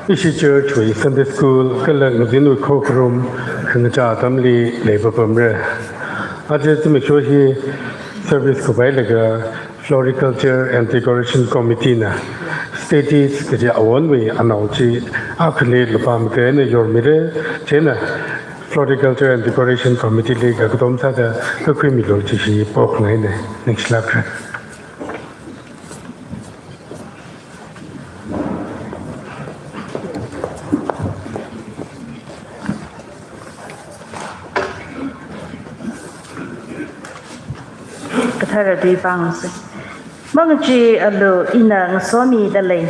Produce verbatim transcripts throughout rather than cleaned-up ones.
Ishi church wui Sunday school kala ngazinwui khokharum khangachā atamli leipapamra. Aja zimiksho hi service khuiphailaga Floriculture and Decoration Committee na stages kaja awonwui anao chi akhali lupā makaina yormira. Chieina Floriculture and Decoration Committee li kakatom sāda kakhuimilu chi hi pokngaina. Ningshilākra. Kathara tui pāngsa. Mangacheealu, ina ngasomida lei.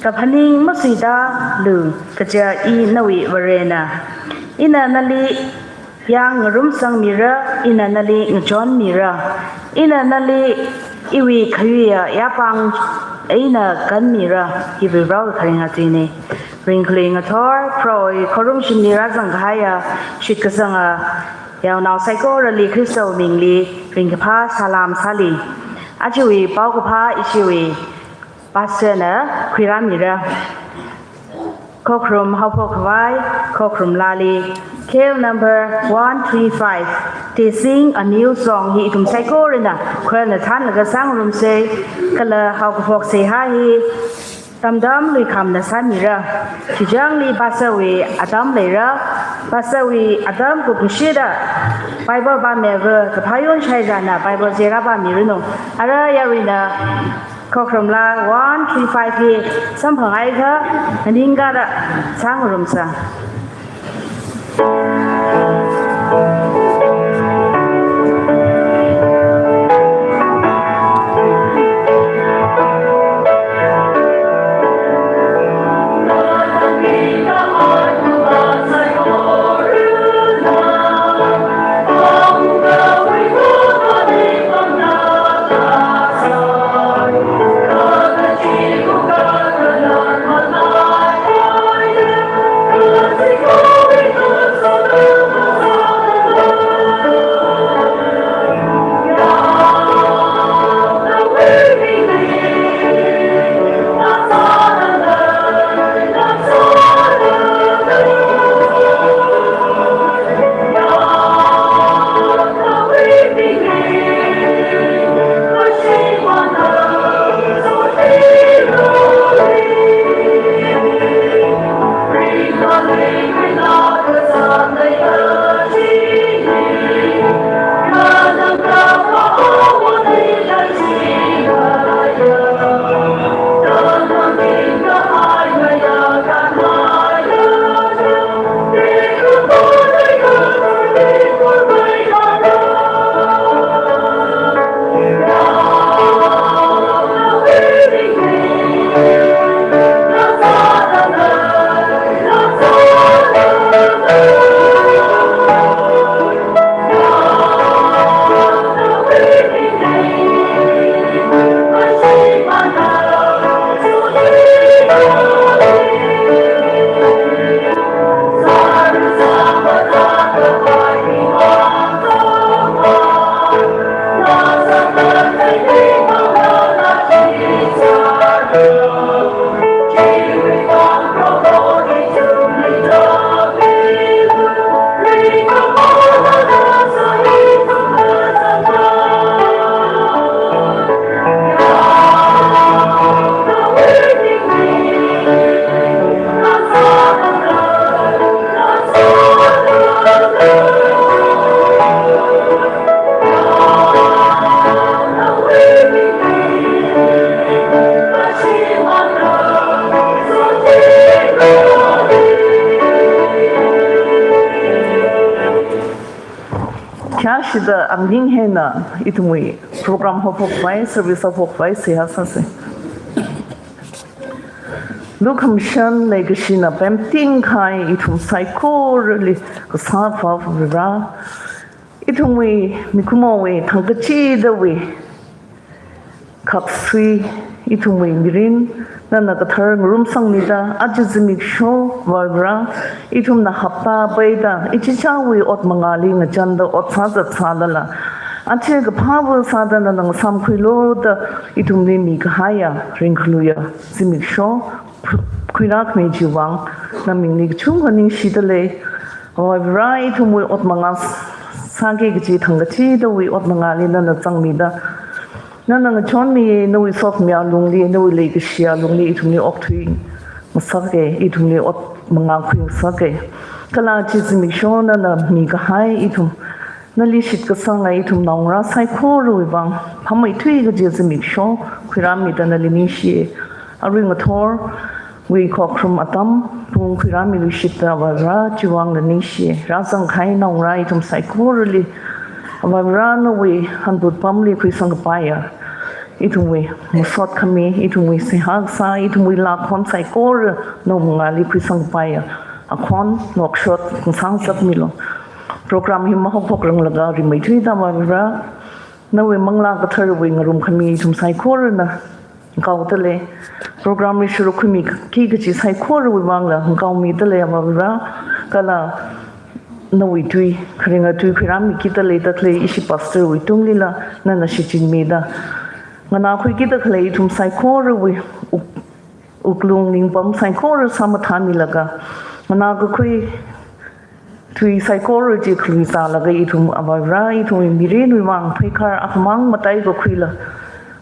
Kaphaning masuidalu, kaja i nawui Varena. Ina nali yāng ngarumsangmira, ina nali ngachonmira, ina nali iwui khayuiya yāpāng eina kanmira, hi Varivara kharinga tuina. Ringkhalui ngathor, Prohowui khorumshimli rāzangkahaiya shitkasanga yaonao saikorali Khristawui mingli ringkaphā salam sāli. Ajawui paokaphā ishiwui pastor na khuirāmira. Khokharum haophok khavai, khokharum lali, K L number one three five, Tesing a New Song hi ithum saikorana khuina thānlaga sāngarumsa, kala haokaphok seihā hi Tamtam Luikhamna sāmira. Chijangli pastor wui atam leira, pastor wui atam kupshida Bible pāmiakha kaphā yonshaizana Bible chi rāpāmiranu. Ara yaruina khokharum la one three five hi samphangakha nganingkada sāngarumsa. Kayāshida aming eina ithumwui program haophok khavai, service haophok khavai seihā sāsa. Lukhamashan leikashina pemting kahai ithum saikorali Kasā Akhava Vare, ithumwui mikumowui thangkachidawui khaksui, ithumwui mirin nana kathar ngarumsangmida, aja zimiksho Vare, ithumna hapta peida ichichāwui ot mangāli ngachanda ot sāzat sālala, aja kaphāva sāda nana ngasamkhuilu da ithumli mikahaiya ringkhaluiya zimiksho, pr-, khuirākhami chiwui vang, namingli kachungkha ningshida lei. Avā Vare, ithumwui ot mangā sāki kachi thangkachidawui ot mangāli nana zangmida, nana ngachonmi, nawui sokhami alungli, nawui leikashi alungli ithumli okthui ngasaka, ithumli ot mangā khuingasaka. Kala chi zimiksho nana mikahai ithum, nali shitkasanga ithum naongarā saikorawui vang, phameithui kaji zimiksho khuirāmida nali ningshi. Arui ngathorwui khokharum atam pung khuirāmiluishitda Avā Vare chiwui vangla ningshi. Rāzangkahai naongarā ithum saikorali, Avā Vare nawui hanbut pamli khuisangkapaiya, ithumwui masot khami, ithumwui seihā kasā, ithumwui lākhon saikora nawui mangāli khuisangkapaiya, akhon nokshot ngasāngasakmilu. Program hi mahaophokranglakha rimeithuida Avā Vare, nawui Manglā Katharawui ngarumkhami ithum saikorana ngaoda lei. Program hi sharuk khuimiki kachi saikorawui vangla ngaomida lei Avā Vare, kala nawui tui, kharinga tui khuirāmikida leida khalei ishi pastorwui tunglila nana shichinmida, nganākhuikida khalei ithum saikorawui wuk-, wuklung ningpam saikora sāmathāmilaga, nganākakhui tui saikora chi khaluizālaga ithum Avā Vare, ithumwui mirinwui vang pheikhar akhamang mataikakhuila,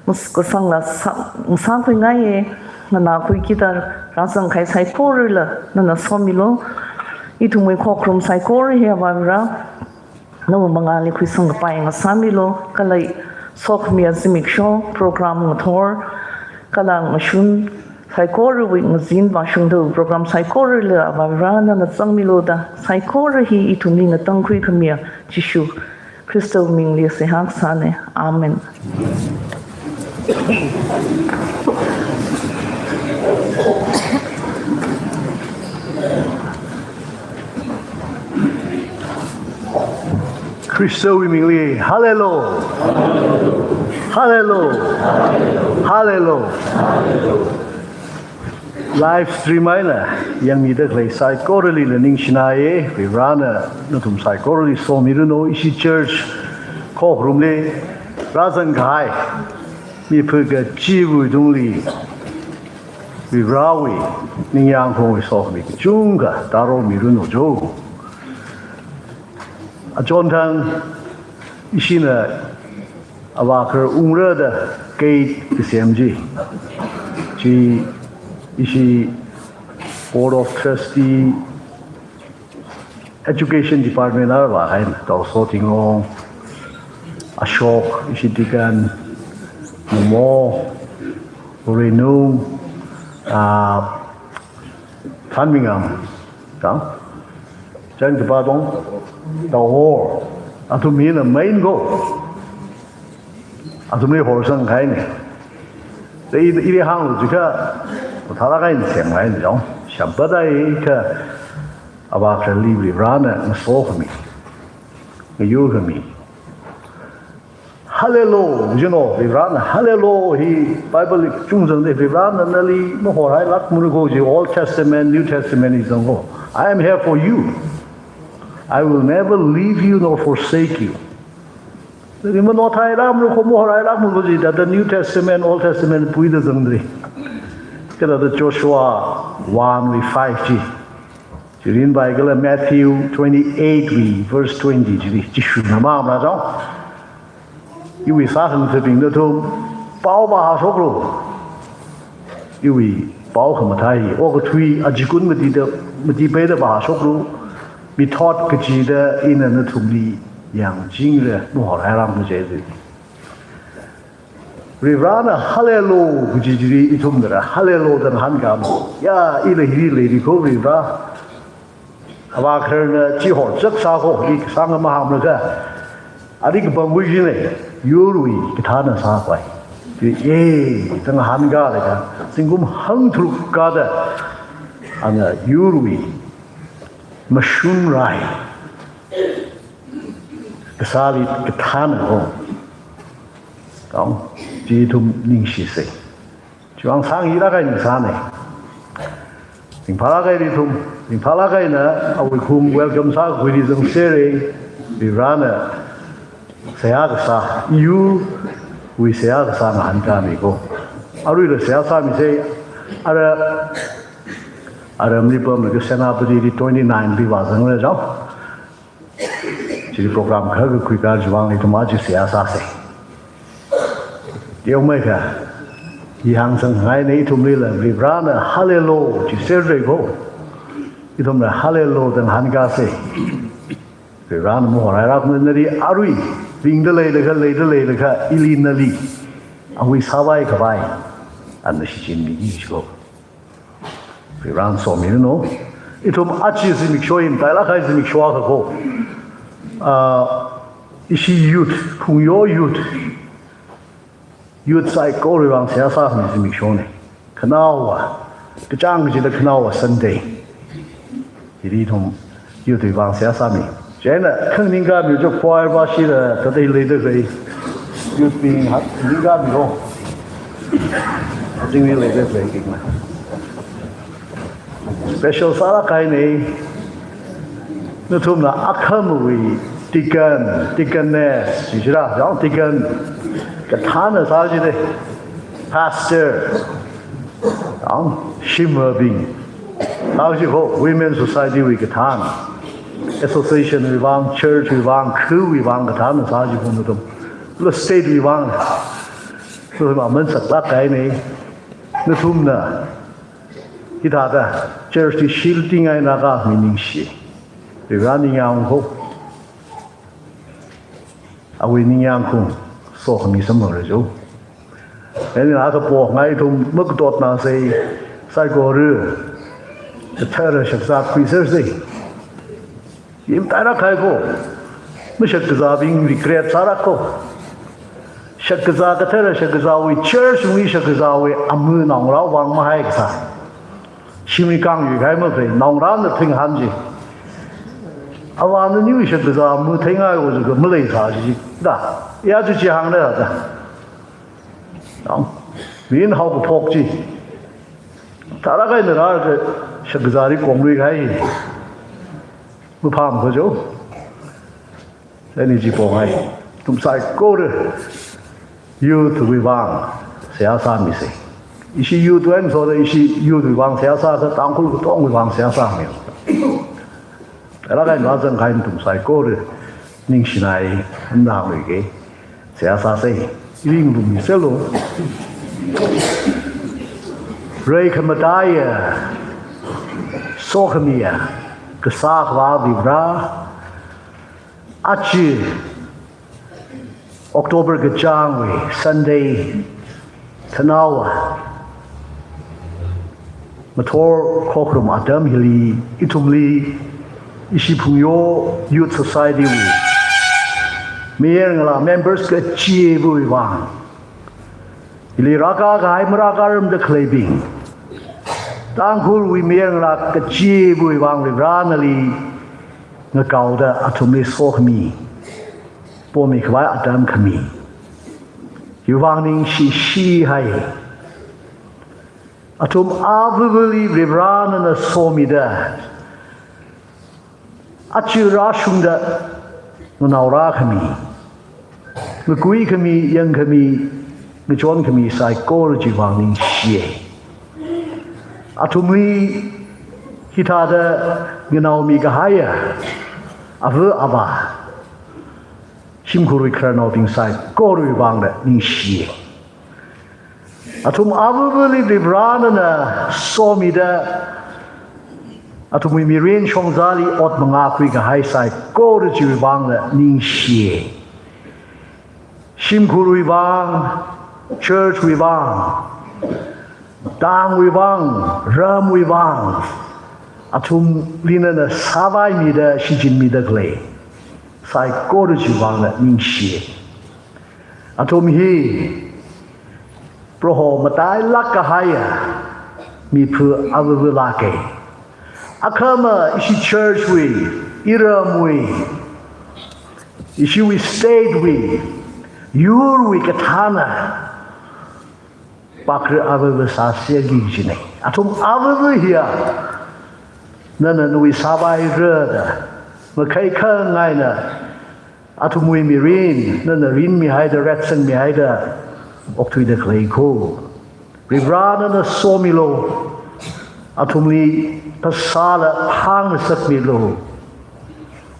mas-, kasangla sā-, ngasākhuingaiya. Nganākhuikida rāzangkahai saikorala nana somilu. Ithumwui khokharum saikora hi Avā Vare, nawui mangāli khuisangkapai ngasāmilu. Kala sokhami zimiksho program ngathor, kala ngashun saikorawui ngazin vāshungda program saikorala Avā Vare nana zangmilu da, saikora hi ithumli ngatangkhui khamiya Jishu Khristawui mingli seihā kasāna. Amen. Khristawui mingli, hallelujah. Hallelujah. Hallelujah. Live stream eina yangmida khalei saikoralila ningshinaiya. Varivarana nathum saikorali somiranu. Ishi church khokharumli rāzangkahai miphu kachiwui tungli Varivarawui ningyāng khaungwui sokhami kachungkha tāromiranu jo. Achonthang ishina avākhar ungra da gate kasem chi, chi ishi Board of Trustee, Education Department ara vāhaina, Tau Sotinglong, Ashok, ishi deacon, Momo, Renu, ah, Thanmingam, kang, Changkapatong, Tau Hor, athum hina main ko. Athumli horsangkahaina. Te i, ili hānglu jiakha, mathālāk eina semkahaina jong. Shambada i kha, avākharali Varivarana ngasokhami, ngayurkhami. Hallelujah, you know, Varivarana, hallelujah hi Bible li kachungkha zangda, Varivarana nali mahorhailākmara ko ji, Old Testament, New Testament li zang ko. "I am here for you. I will never leave you nor forsake you." Nali manothairamra ko, mahorhailākmara ko ji, thāda New Testament, Old Testament puida zangda. Kha thāda Joshua one wui five chi, chirin bai kala Matthew twenty-eight wui verse twenty chili, Jishuna mamra jong, iwui sākhangathabing nathum, pao vāhāshoklu. Iwui pao khamathā, okathui achikun mati da, mati peida vāhāshoklu. Mithot kachida ina nathumli yangchingra, mahorhairam kaji. Varivarana hallelujah kaji chili ithumnara hallelujah da ngahānkāmi. Ya, ila hili leili ko Varivara. Avākharna chi horchak sā ko, i kasānga mahāmlaga, ali kapangwui china, yurwui kathāna sāpai. Chi e, da ngahānkālaga, zingkum hangtharuk kāda, ana yurwui mashun rai kasāli kathāna ko. Kang, chi ithum ningshisa. Chiwui vang sāngailāk eina sāna. Ringphālāk eina ithum, ringphālāk eina awui khung welcome sākhuili zangsera, Varivarana seihā kasā, yurwui seihā kasā ngahānkāmi ko. Aruila seihā sāmisa, ara Aramli pamlaga Senapati li twenty-nine li vāzangra jao. Chili program kha kakhui kajivang ithum aja seihā sāsa. Teomeikha, i hāngsang ngaina ithumlila Varivarana hallelujah chi serrei ko. Ithumla hallelujah da ngahānkāsa. Varivarana mahorai rākmana nali arui, ringda leilakha, leida leilakha, ili nali awui sāvai khavai ana shichinmiki jiko. Varivarana somiranu. Ithum aja zimiksho hi matailāk kahai zimiksho akha ko. Ah, ishi youth, Phungyo youth, youth saikorawui vang seihā sākhami zimikshona. Khanaowa, kachāng kachida khanaowa Sunday. Hili ithum youth wui vang seihā sāmi. Chieina khanganing kami jo choir bashida tadei leida khalei youth bing hat ningkami ro. Azingli leida khalei kikna. Special sālāk kahaina. Nathumna akhamawui deacon, deaconess, jijira, jao deacon kathāna sājide, pastor, jao shimabing, sāji ko, women society wui kathān, association wui vang, church wui vang, khawui vang kathāna sāji ko nathum. Lo state wui vang. Nathum aman saklāk kahaina. Nathumna hithāda church li shilting eina kami ningshi. Varivarana ningyāng ko. Awui ningyāng khaung sokhami samphangrai jo. Eina kapo ngai ithum makatotna sai, saikora kathara shakzā khuisersa. Hi matailāk kahai ko. Mashakzābing regret sālāk ko. Shakzā kathara shakzāwui, church wui shakzāwui, ama naongarāwui vang mahai kasā. Shimli kang yuikahai maphei, naongarāna thing han ji. Avāna niwui shakzā matheingai o jiakha maleisā ji da. Ya ji chi hāngda da. Nao, min haokaphok chi. Tharākha eina rālaga shakzāli kongluikahai. Maphāmei ko jo. Chieina chi pongai. Ithum saikora youth wui vang seihā sāmisa. Ishi youth wui vang soda ishi youth wui vang seihā sāsa Tangkhul katongwui vang seihā sāmi. Tharākha eina rāzang kahai ithum saikora ningshinai, nangluike. Seihā sāsa. Ringlu miselo. Rai khamataiya, sokhamiya, kasā Akhava Varivara, aja October kachāngwui Sunday, khanaowa mathor khokharum atam hili, ithumli, ishi Phungyo Youth Society wui mayarngalā members kachivawui vang, hili rākā kahai marākāngarumda khaleibing, Tangkhulwui mayarngalā kachivawui vang Varivarana nali ngakaoda athumli sokhami, pomikhavai atam khami, hiwui vang ningshi shihai. Athum avavali Varivarana nana somida, aja rāshungda nganao rākhami, ngakuikhami, yangkhami, ngachonkhami saikora chiwui vang ningshiya. Athumli hithāda nganaomikahaiya ava avā, shimkhurwui khararnaobing saikorawui vangla ningshiya. Athum avavali Varivarana nana somida, athumwui mirin shongzali ot mangākhui kahai saikora chiwui vangla ningshiya. Shimkhurwui vang, church wui vang, tangwui vang, ramwui vang, athumli nana sāvaimida, shichinmida khalei saikora chiwui vangla ningshiya. Athum hi Proho matailāk kahaiya miphu avava lāka. Akhama ishi church wui, iramwui, ishiwui state wui, yurwui kathāna pakra avava sāseki kajina. Athum avava hiya nana nawui sāvaira da, makhai khangaina, athumwui mirin nana rinmihaida, retsangmihaida okthuida khalei ko. Varivarana nana somilu. Athumli phasāla phāngasakmilu.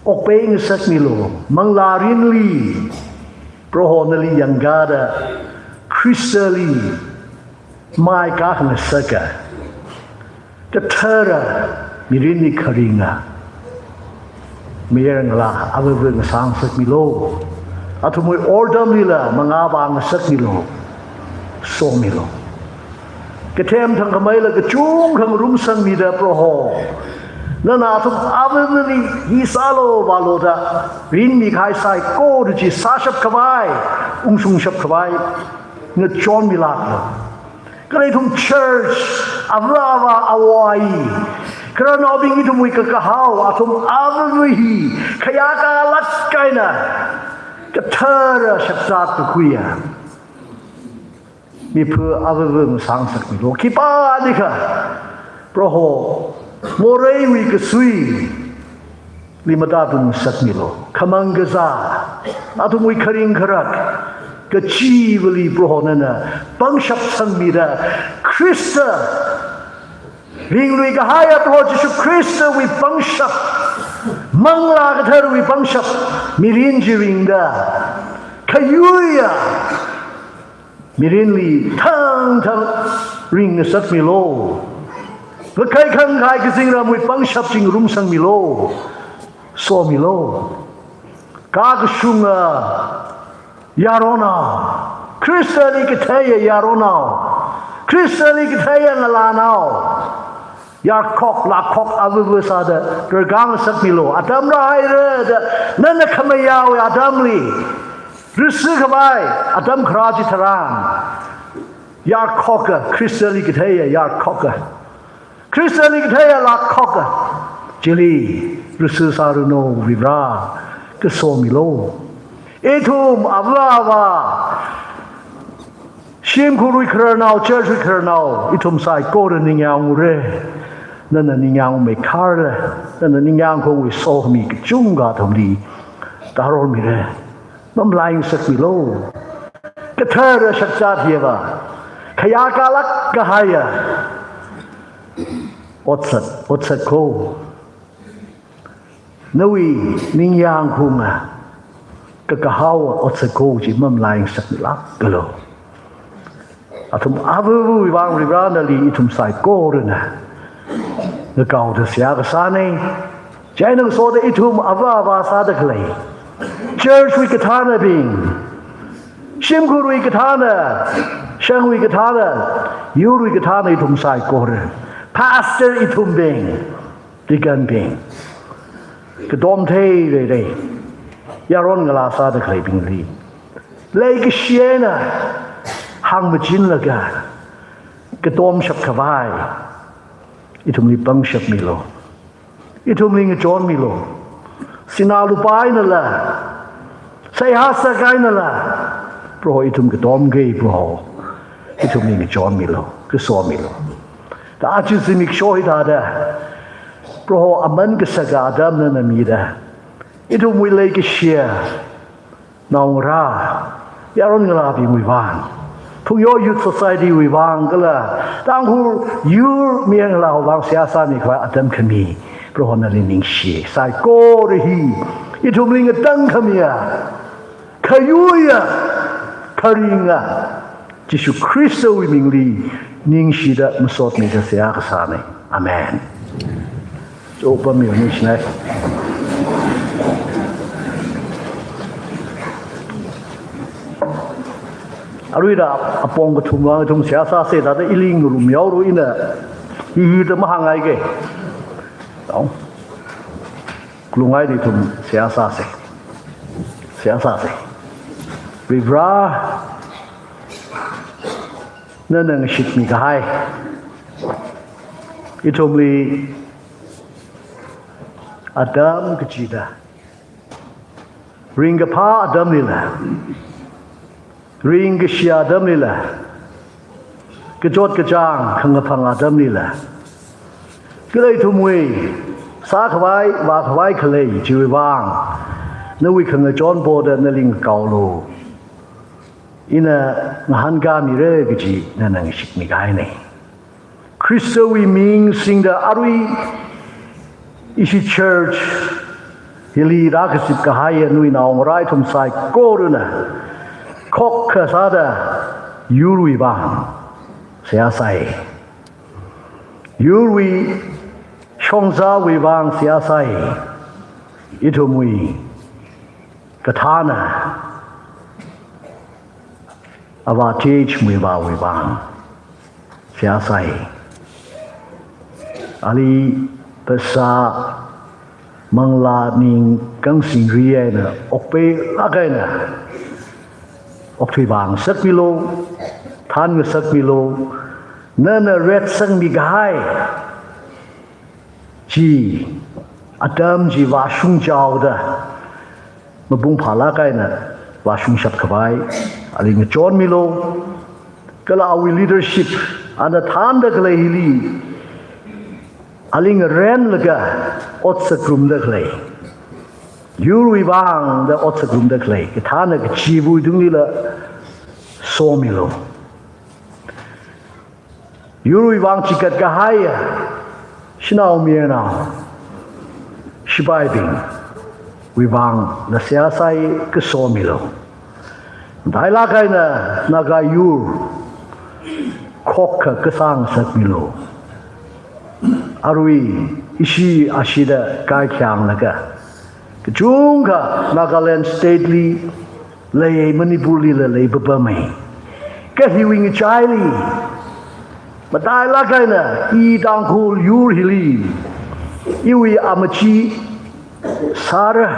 Okpeingasakmilu. Manglā mirinli Proho nali yangkāda Khristali mai kākhangasaka kathara mirinli kharinga mayarngalā avava ngasāngasakmilu. Athumwui otramlila mangā vāngasakmilu. Somilu. Kathem thangkhameila kachungkha ngarumsangmida Proho, nana athum avavali hi sālu vālu da rinmikahai saikora chi sāshapkhavai, ungshungshap khavai ngachonmilāklu. Kala ithum church, ava avā, awo ayi, khararnaobing ithumwui kakahao, athum avava hi khayākalāk eina kathara shakzat kakhuiya mipha avava ngasāngasakmilu. Khipālikha Proho, moreiwui kasuili matātungsakmilu. Khamang kazā, athumwui kharing kharak kachivali Proho nana pangshap sangmida, Khrista ringluikahaiya Proho Jishu Khristawui pangshap, Manglā Katharawui pangshap mirin chi ringda khayuiya mirinli thangthang ringngasakmilu. Ngakhai khangkhai kazingramwui pangshap chi ngarumsangmilu. Somilu. Kakashunga yaronnao, Khristali katheiya yaronnao, Khristali katheiya ngalānao, yarkhok lākhok avava sāda rarkāngasakmilu. Atam rāhaira da nana khamayāwui atamli rasi khavai atam kharā chitharan, yarkhoka, Khristali katheiya yarkhoka, Khristali katheiya lākhoka chili rasi sāranu Varivara, kasomilu. Ithum ava avā, shimkhurwui khararnao, church wui khararnao, ithum saikora ningyāngra. Nana ningyāngmeikharla, nana ningyāng khaungwui sokhami kachungkha athumli tārormira. Mamalai ngasakmilu. Kathara shakzat hiva khayākalāk kahaiya otsak, otsak kho. Nawui ningyāng khaunga kakahaowa otsak kho chi mamalai ngasakmilākalu. Athum avavawui vang Varivara nali ithum saikorana ngakaoda seihā kasāna. Chieina ngasoda ithum ava avā sāda khalei church wui kathānabing, shimkhurwui kathāna, shangwui kathāna, yurwui kathāna ithum saikora, pastor ithumbing, deacon bing, katom theireirei yaron ngalā sāda khaleibingli leikashi eina hāngmachinlaga katomshap khavai ithumli pangshap milu. Ithumli ngachonmilu. Sinā lupā einala, seihā sākha einala, Proho ithum katomkei Proho. Ithumli ngachonmilu, kasomilu. Da aja zimiksho hithāda Proho aman kasaka atam nana mida, ithumwui leikashiya naongarā, yaron ngalābingwui vang, Phungyo Youth Society wui vang kala Tangkhul yur mayarngalāwui vang seihā sāmikhavai atam khami Proho nali ningshi. Saikora hi ithumli ngatangkhamiya, khayuiya, kharinga Jishu Khristawui mingli ningshida masotmida seihā kasāna. Amen. Chopammi ningshinai. Aruida apong kathum vang ithum seihā sāsa, thāda ili ngarumyaoru, ina hi hida mahāngngaike. Tong. Lungaida ithum seihā sāsa. Seihā sāsa. Varivara, nana ngashitmi kahai ithumli atam kachida, ringkaphā atamlila, ringkashi atamlila, kachot kachāng khangaphang atamlila, kala ithumwui sākhavai vākhavai khalei chiwui vang nawui khangachon poda nali ngakaolu. Ina ngahānkāmira kaji nana ngashitmi kahaina. Khristawui ming singda arui ishi church hili rākazip kahaiya nawui naongarā ithum saikorana khokkha sāda yurwui vang seihā sāi. Yurwui shongzāwui vang seihā sāi. Ithumwui kathāna Avā T H Muivahwui vang seihā sāi. Ali phasā manglā ningkang singri eina okpeilāk eina okthuivāngasakmilu, thānngasakmilu, nana retsangmi kahai chi, atam chi vāshung chaoda mapung phālāk eina vāshungshap khavai ali ngachonmilu. Kala awui leadership, ana thānda khalei hili ali ngarenlaga otsak ngarumda khalei, yurwui vangda otsak ngarumda khalei kathāna kachiva̱wui tunglila somilu. Yurwui vang chikat kahaiya shanao mayarnao, shipaibingwui vangla seihā sāi, kasomilu. Matailāk eina Naga yur khokkha kasāngasakmilu. Arui ishi ashida kaikhayanglaga kachungkha Nagaland state li lei, Manipur lila lei papamei. Kha hiwui ngachaili matailāk eina i Tangkhul yur hili iwui amachi sāra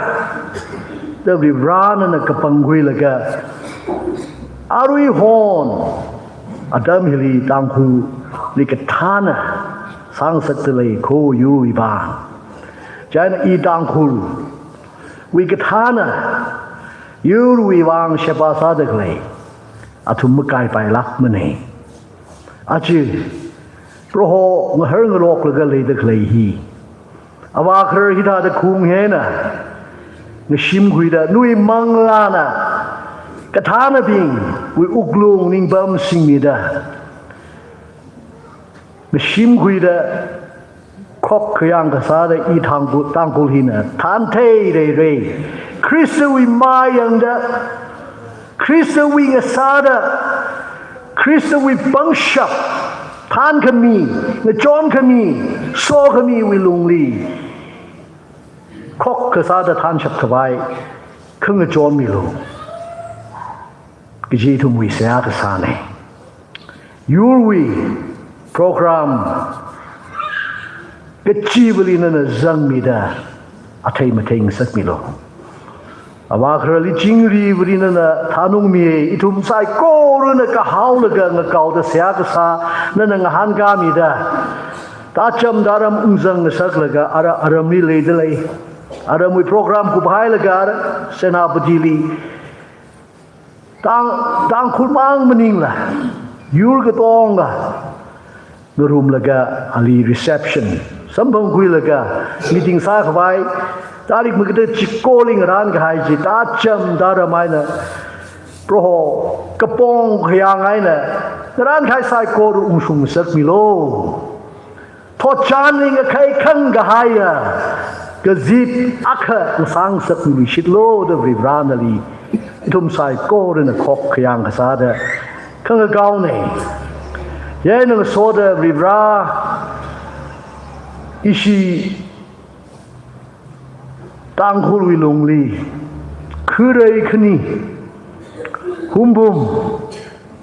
da Varivarā nana kapangkhuilaga arui hon atam hili Tangkhulli kathāna sāngasakta lei kho yurwui vang. Chieina i Tangkhulwui kathāna yurwui vang sheba sāda khalei athum makaipailākmana. Aja Proho ngahar ngaloklaga leida khalei hi, avākharar hithāda khung eina ngashimkhuida, nawui manglāna kathānabingwui wuklung ningpam singmida ngashimkhuida, khokkha yang kasāda i Tangkhul, Tangkhul hina thānthei reirei, Khristawui mayangda, Khristawui ngasāda, Khristawui pangshap thānkhami, ngachonkhami, sokhamiwui lungli khokkha sāda thānshap khavai khangachon milu kaji ithumwui seihā kasāna. Yurwui program kachivali nana zangmida athei matheingasakmilu. Avākhararli chingri Varena nana thanungmi, ithum saikorana kahaolaga ngakaoda seihā kasā nana ngahānkāmida, tacham taram ungzang ngasaklaga ara aramli leida lei, aramwui program kuphailaga ara Senapatili, Tang, Tangkhul mang maningla yur katonga ngarumlaga ali reception samphangkhuilaga meeting sākhavai tarik makada chikoli ngarānkahai chi tacham taram eina Proho kapong khayang eina ngarānkahai saikora ungshung ngasakmilu. Thotchanli ngakhai khangkahaiya kazip akha ngasāngasakmiluishitlu da Varivarana ali ithum saikorana khokkha yang kasāda khangakaona. Chieina ngasoda Varivara, ishi Tangkhulwui lungli kharei khani, Hunphum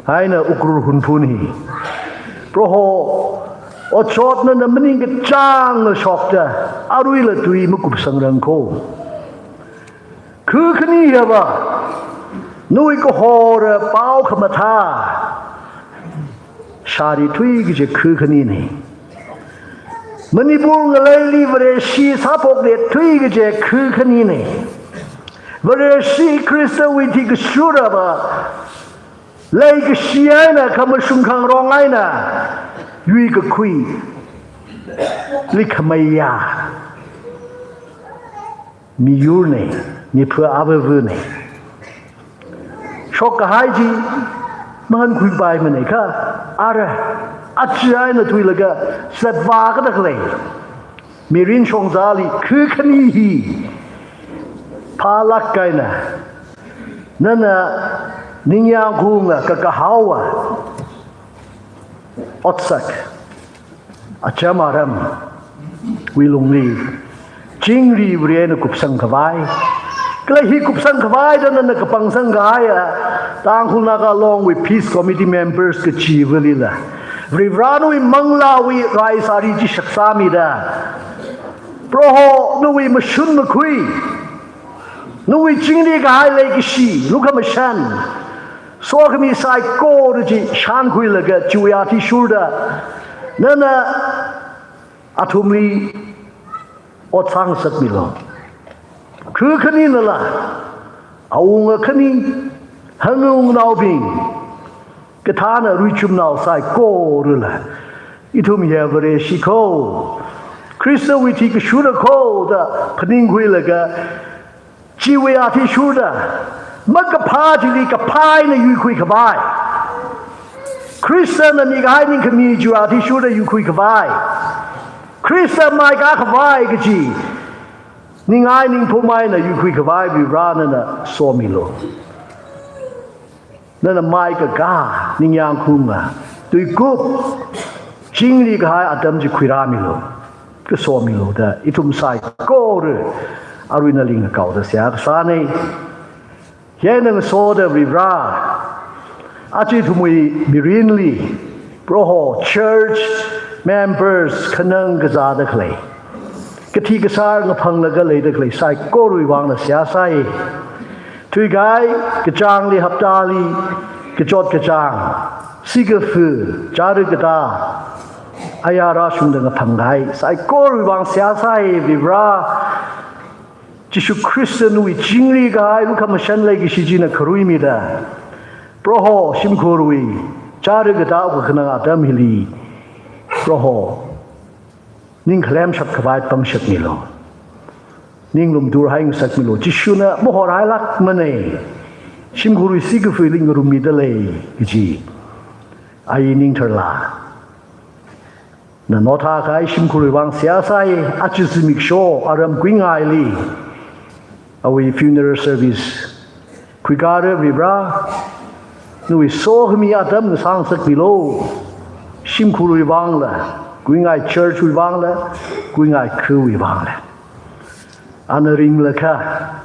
eina Ukhrul Hunphun hi, Proho, otshot nana maningkachāngla shokta, aruila tui makupsangrang kho. Kha khani hiva nawui kahora pao khamathā shāri thuikaji kha khanina. Manipur ngaleili Vareshi sāphokda thuikaji kha khanina. Vareshi Khristawui thi kashurava leikashi eina khamashung khangarong eina yuikakhuili khameiya miyurna, mipha avavana. Shokkahai chi mahānkhuipaimana kha, ara Achi eina thuilaga, sep vākada khalei mirin shongzali khu khani hi phālāk eina, nana ningyāng khaung kakahao otsak, acham aramwui lungli chingri Vare na kupsang khavai. Kala hi kupsang khavai da nana kapangsang kahaiya Tangkhul Naga Longwui Peace Committee members kachivalila, Varivarāwui manglāwui rai sāri chi shaksāmida, Proho nawui mashun makhui, nawui chingri kahai leikashi, lukhamashan, sokhami saikora chi shankhuilaga chiwui athishurda, nana athumli ot sāngasakmilu. Khu khaninala, awunga khani, hanungnaobing, kathāna ruichumnao saikorala, ithum hiya Vareshi kho, Khristawui thi kashura kho da phaningkhuilaga, chiwui athishurda, makaphā chili kaphā eina yuikhui khavai, Khristana mikahai ningkhami chiwui athishurda yuikhui khavai, Khrista maikā khavai kachi ningai ningphum eina yuikhui khavai Varivarā nana somilu. Nana maikakā, ningyāng khaunga, tuikup, chingri kahai atam chi khuirāmilu, kasomilu da ithum saikora arui nali ngakaoda seihā kasāna. Hi eina ngasoda Varivarā, aja ithumwui mirinli, Proho, church members khanang kazāda khalei, kathi kasār ngaphanglaga leida khalei saikorawui vangla seihā sai. Thuikahai kachāngli, haptali kachot kachāng, sikafu, chara katā, ayar rāshungda ngaphang kahai saikorawui vang seihā sai, Varivarā. Jishu Khrista nawui chingri kahai lukhamashan leikashi china kharuimida, Proho, shimkhurwui chara katā kakhanang atam hili, Proho, ning khalemshap khavai pangshapmilu. Ning lumtur haingasakmilu. Jishuna mahorhailākmana. Shimkhurwui sikafuili ngarummida lei kaji. Ai ning tharla, na notha kahai shimkhurwui vang seihā sai. Aja zimiksho aram kuingaili awui funeral service khuikara Varivarā, nawui sokhami atam ngasāngasakmilu. Shimkhurwui vangla, kuingai church wui vangla, kuingai khawui vangla. Ana ringlakha,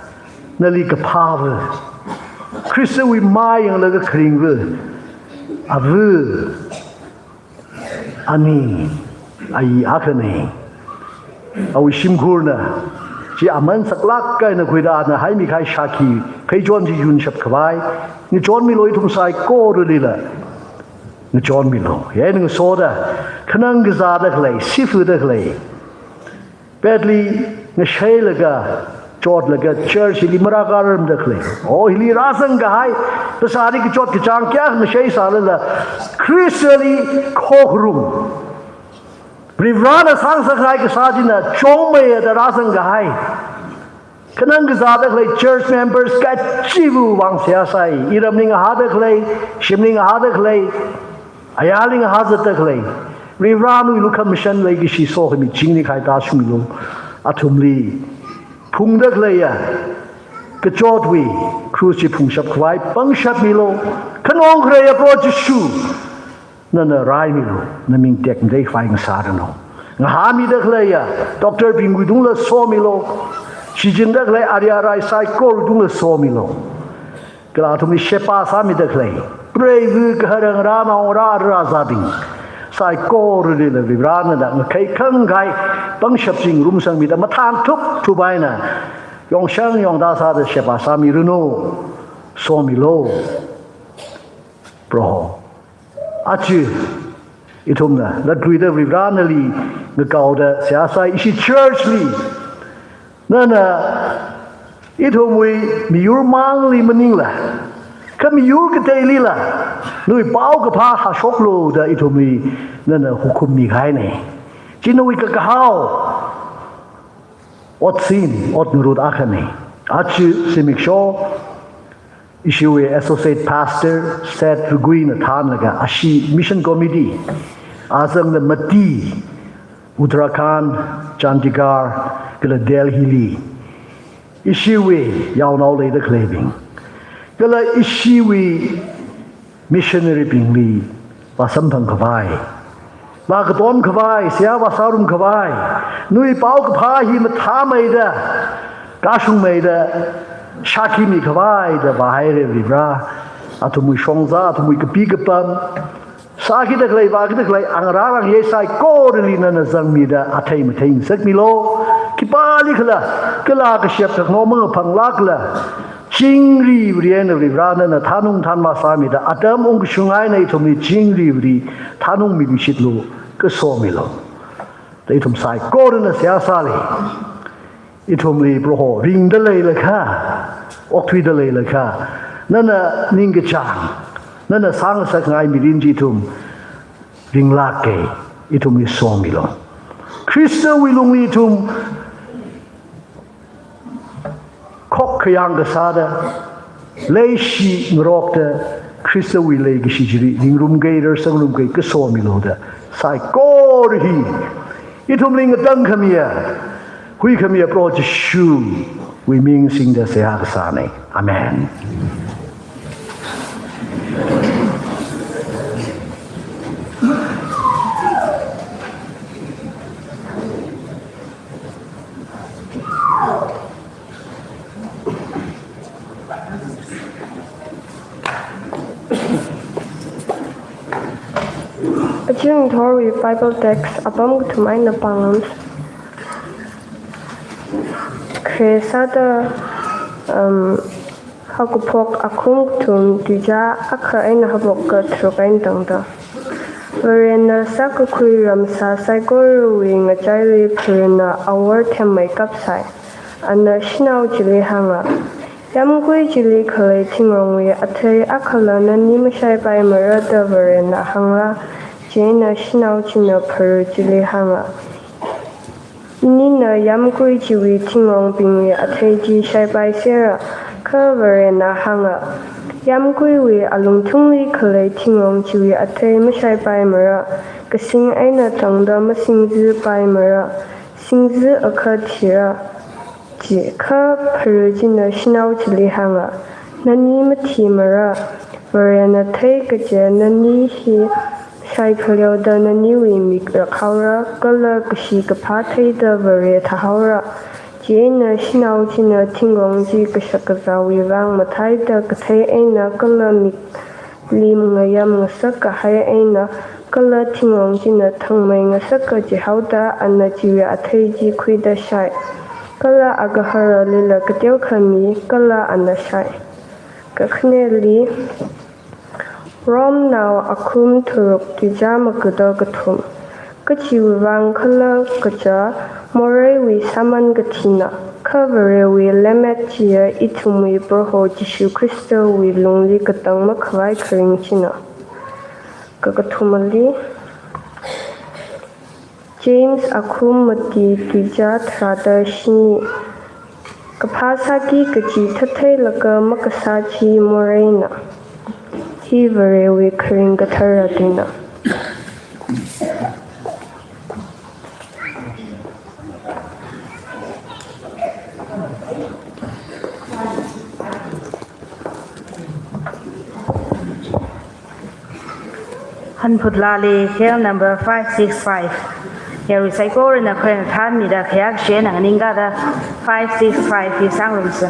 nali kaphāva, Khristawui mā yanglaga kharingva ava, ani, ayi akhana. Awui shimkhurna chi aman saklāk eina khuida ana haimi kahai shākhi pheichon chi yunshap khavai ngachonmilu, ithum saikoralila ngachonmilu. Hi eina ngasoda, khanang kazāda khalei, sifuda khalei, petli ngasheilaga, chotlaga church hili marākhararmada khalei, o hili rāzang kahai, phasāli kachot kachāng kayākha ngashei sālala, Khristali khokharum, Varivarāna sāngasak kahai kasā china chungmeida rāzang kahai, khanang kazāda khalei church members kachiva̱wui vang seihā sai. Iramli ngahāda khalei, shimli ngahāda khalei, ayarli ngahā zatda khalei, Varivarā nawui lukhamashan leikashi sokhami chingri kahai tāshungmilu. Athumli phungda khaleiya kachotwui cross chi phungshap khavai pangshapmilu. Khanong khaleiya Proho Jishu, nana raimilu, naming tekmatei khavai ngasāranu. Ngahāmida khaleiya doctor bingwui tungla somilu. Shichinda khalei ariarai saikorawui tungla somilu. Kala athumli sheba sāmida khalei preiva̱, kaharāngarā, naongarā, ara zābing saikoralila Varivarā nana ngakhai khangkhai pangshap chi ngarumsangmida mathān thup thup eina yongshang yongda sāda sheba sāmiranu. Somilu, Proho. Aja ithumna latluida Varivarā nali ngakaoda seihā sai. Ishi church li nana ithumwui miyur māngli maningla, kha miyur kateilila nawui paokaphā hāshoklu da ithumli nana hukum mikahaina. Chi nawui kakahao otsin, ot ngarut akhana. Aja zimiksho ishiwui Associate Pastor Seth Ruguina thānlaga ashi Mission Committee azangda mati Uttarakhand, Chandigarh, kala Delhi li ishiwui yaonao leida khaleibing, kala ishiwui missionary bingli vāsamphang khavai, vākatom khavai, seihā vāsārum khavai, nawui paokaphā hi mathāmeida, kashungmeida, shākhi mi khavai da vāhaira Varivara. Athumwui shongza, athumwui kapi kapam, sākida khalei, vākida khalei, angarā rang ye saikorali nana zangmida athei mathei ngasakmilu. Khipālikhala, kala kashap thakno mangaphanglākla, chingri Vare eina Varivara nana thanung thanma sāmida, atam ungkashung eina ithumli chingri Vare thanung mibishitlu, kasomilu. Da ithum saikorana seihā sāli. Ithumli Proho ringda leilakha, okthuida leilakha, nana ningkachāng, nana sāngasakngai mirin chi ithum ringlāka, ithumli somilu. Khristawui lungli ithum khokkhayang kasāda, leishi ngarokta, Khristawui leikashi chili ringrumka, rarsangrumka, kasomilu da, saikora hi ithumli ngatangkhamiya, huikhamiya Proho Jishuwui ming singda seihā kasāna. Amen. Aja ngathorwui Bible text apam kathum eina pāngarumsa. Khare sāda, um, Haokaphok akhum kathum, tuizā akha eina haophoka tharuk eina tangda. Varena sākakhui ramsā saikorawui ngachaili pharana awor themmeikap sai. Ana shanao chili hānga, yāmgui chili khalei thingrongwui athei akhala nani mashaipaimara da Varena hāngla, chieina shanao china phara chili hānga, inina yāmgui chiwui thingrongbingwui athei chi shaipaisera. Kha Varena hānga, yāmguiwui alungthungli khalei thingrong chiwui athei mashaipaimara, kasing eina tangda masingzapaimara, singza akha thira, ji. Kha phara china shanao chili hānga, nani mathimara. Varena theikaja nani hi shaikhaleoda naniwui mik rakhaora, kala kashi kaphā theida Vare thāhaora. Chieina shanao china thingrong chi kashak kazāwui vang matheida kathei eina kala mikli ngayam ngasak kahai eina, kala thingrong china thangmei ngasaka jihaoda ana chiwui athei chi khuida shai. Kala agaharalila kateokha mi, kala ana shai. Kakhaneli, Romnao akhum tharuk, tuizā magada kathum. Kachiwui vang khala kaja, moreiwui sāman kathina, kha Varewui lemmet chiya ithumwui Proho Jishu Khristawui lungli katang makhavai kharing china. Kakathumali, James akhum mati, tuizā tharāda shini. Kaphā sāki kaji thatheilaga makasā chi moreina. Hi Varewui kharing kathara tuina. Hanphut laali, khayāng number five six five. Yarui saikorana khayāng thanmida khayākshena nganingkada five six five hi sāngarumsa.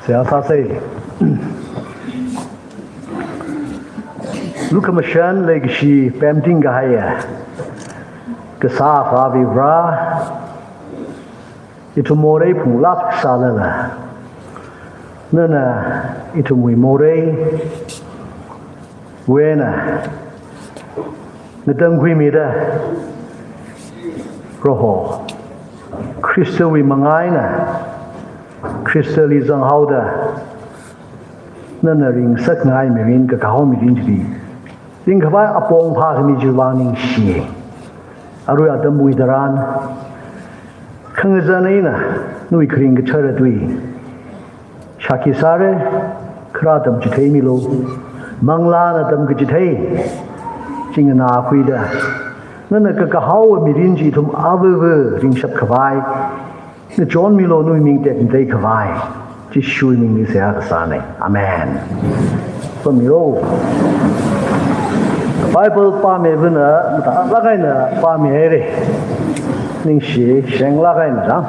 Seihā sāsa. Lukhamashan leikashi pemting kahaiya Kasā Akhava Vare, ithum morei phunglāk sālala, nana ithumwui moreiwui eina ngatangkhuimida, Proho Khristawui manga eina Khristali zanghaoda, nana ringsakngai mirin, kakahao mirin chili ringkhavai apong phākhami chiwui vang ningshiya. Arui atamwui tharan khangazan eina nawui kharing kathara tui shākhi sāra, kharā tamchitheimilu. Manglāna tamkachithei chi nganākhuida, nana kakahaowa mirin chi ithum avava ringshap khavai ngachonmilu, nawui ming tekmatei khavai Jishuwui mingli seihā kasāna. Amen. Pamiro. Bible pāmivana matailāk eina pāmihaira. Ningshi shenglāk eina chang.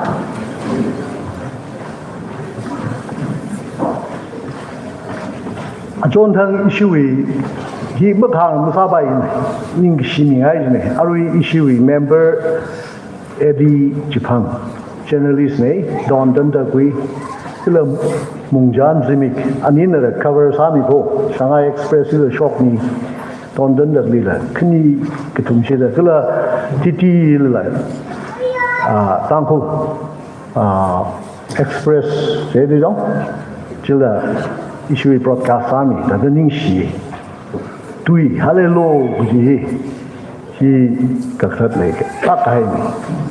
Achonthang ishiwui hi makhang masāpai, ningkashi mingai jina. Arui ishiwui member Eddie Chiphang, journalist na, Don Tandakwi, kala Mungjan Zimik, anina cover sāmi ko, Shanghai Express la shokmi, Don Tandaklila khani kathum shida, kala T T la, ah, Tangkhul, ah, Express, sedi jong, chila ishiwui broadcast sāmi, thāda ningshi. Tui, hallelujah, kaji hi, hi kakhalat leilāk kahaina.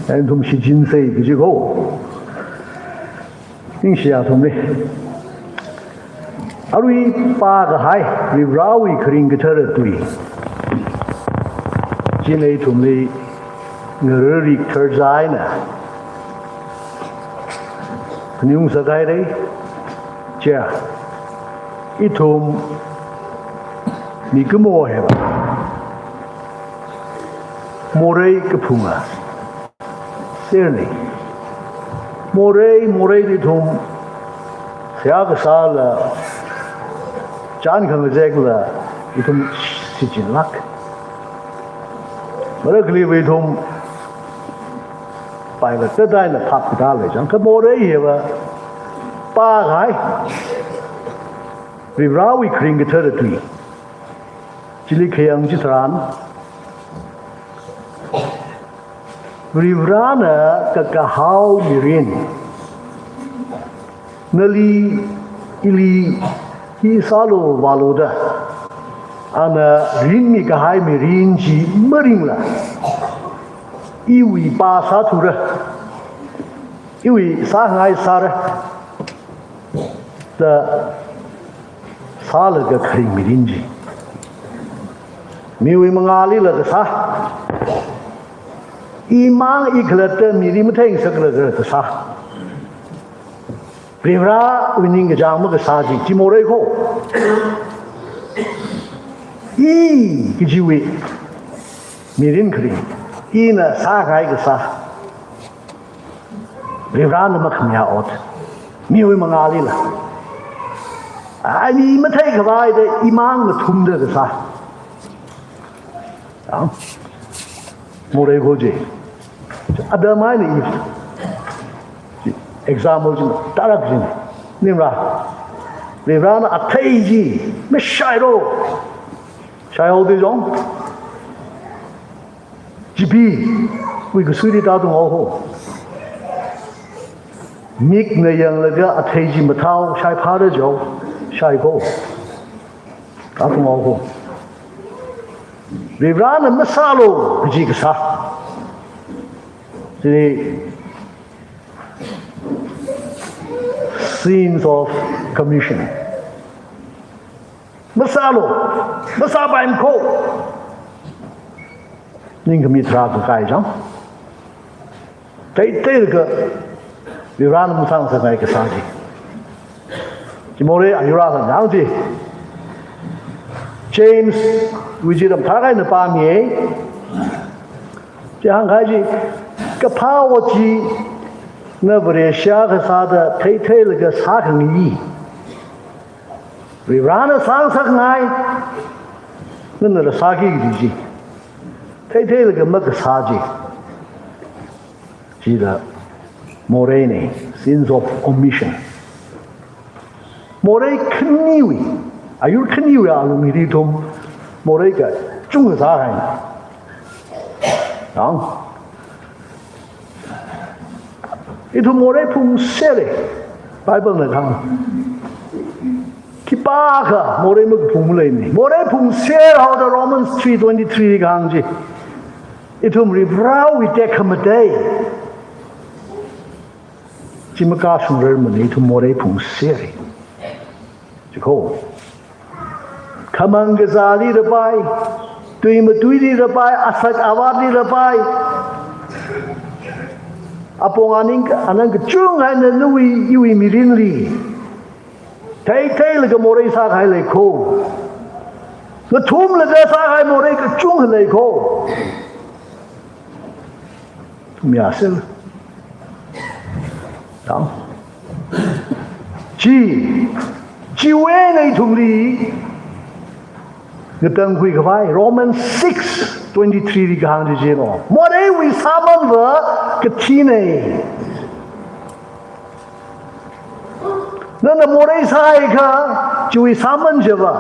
Ithum shichinsei kaji ko. Ningshi athumli. Arui pākahai, Varivarawui kharing kathara tui china ithumli ngarar rikthar zaina phaningungsak haira. Chia, ithum mikumo hiva morei kaphunga serna. Morei, moreili ithum seihā kasāla, chān khangazekla ithum shichinlāk. Marakhaliva ithum pailāk tātāna phap katā lei chang, kha morei hiva pākahai Varivarawui kharing kathara tui chili khayang chitharan, Varivarana kakahao mirin nali ili hi sālu vālu da, ana rinmi kahai mirin chi maringla, iwui pā sāthura, iwui sāngai sāra da sālaga kharing mirin chi, miwui mangālila kasā, imang ikhalatta mili matheingasaklaga kasā, Varivarawui ningkachāng makasā chi, chi morei ko. I kajiwui mirin kharing, ina sāngai kasā, Varivarana makhamayā ot, miwui mangālila. Ai, mi matheikhavai da imang ngathumda kasā. Ang, morei ko chi. Adam eina Eve. Example chi tarākha jina. Ningra. Varivarana athei chi mashailu. Shaihaoda jong, chipeewui kasuili tātung haowa ko. Mikna yanglaga athei chi mathāhaowa, shaiphāra jihaowa, shai ko. Tātung haowa ko. Varivarana masālu kaji kasā. Chili sins of commission. Masālu, masāpaimana ko. Ningkhami tharā kakai chang. Teiteilaga Varivarana masāngasakngai kasā chi. Chi morei ayurākha nang chi. James wui chi ram tharākha eina pāmiya. Chi hāngkahai chi, kaphā ot chi na Vareshi akha sāda theitheilaga sākhangai Varivarana sāngasakngai, nana rāsāki kaji chi. Theitheilaga makasā chi. Chila moreina, sins of omission. Morei khaniwui, ayur khaniwui alungli ithum morei kachungkha sāhai. Ang. Ithum morei phungsera. Bible na kahāng. Khipākha morei makaphung maleimana. Morei phungser haoda Romans three twenty-three kahāng chi. Ithum Varivarawui tekhamatei chi makashungrarmana, ithum morei phungsera. Chiko. Khamang kazāli rāpai, tui matuili rāpai, asak avātli rāpai. Apong aning, anang kachungkha eina nawui, iwui mirinli. Theitheilaga morei sākahai leiko. Ngathumlaga sākahai morei kachungkha leiko. Mayāsei. Tang. Chi, chiwui eina ithumli ngatangkhui khavai, Romans six twenty-three li kahāng chi chieina. Moreiwui sāmanva kathina. Nana morei sāhaiakha, chiwui sāman chiva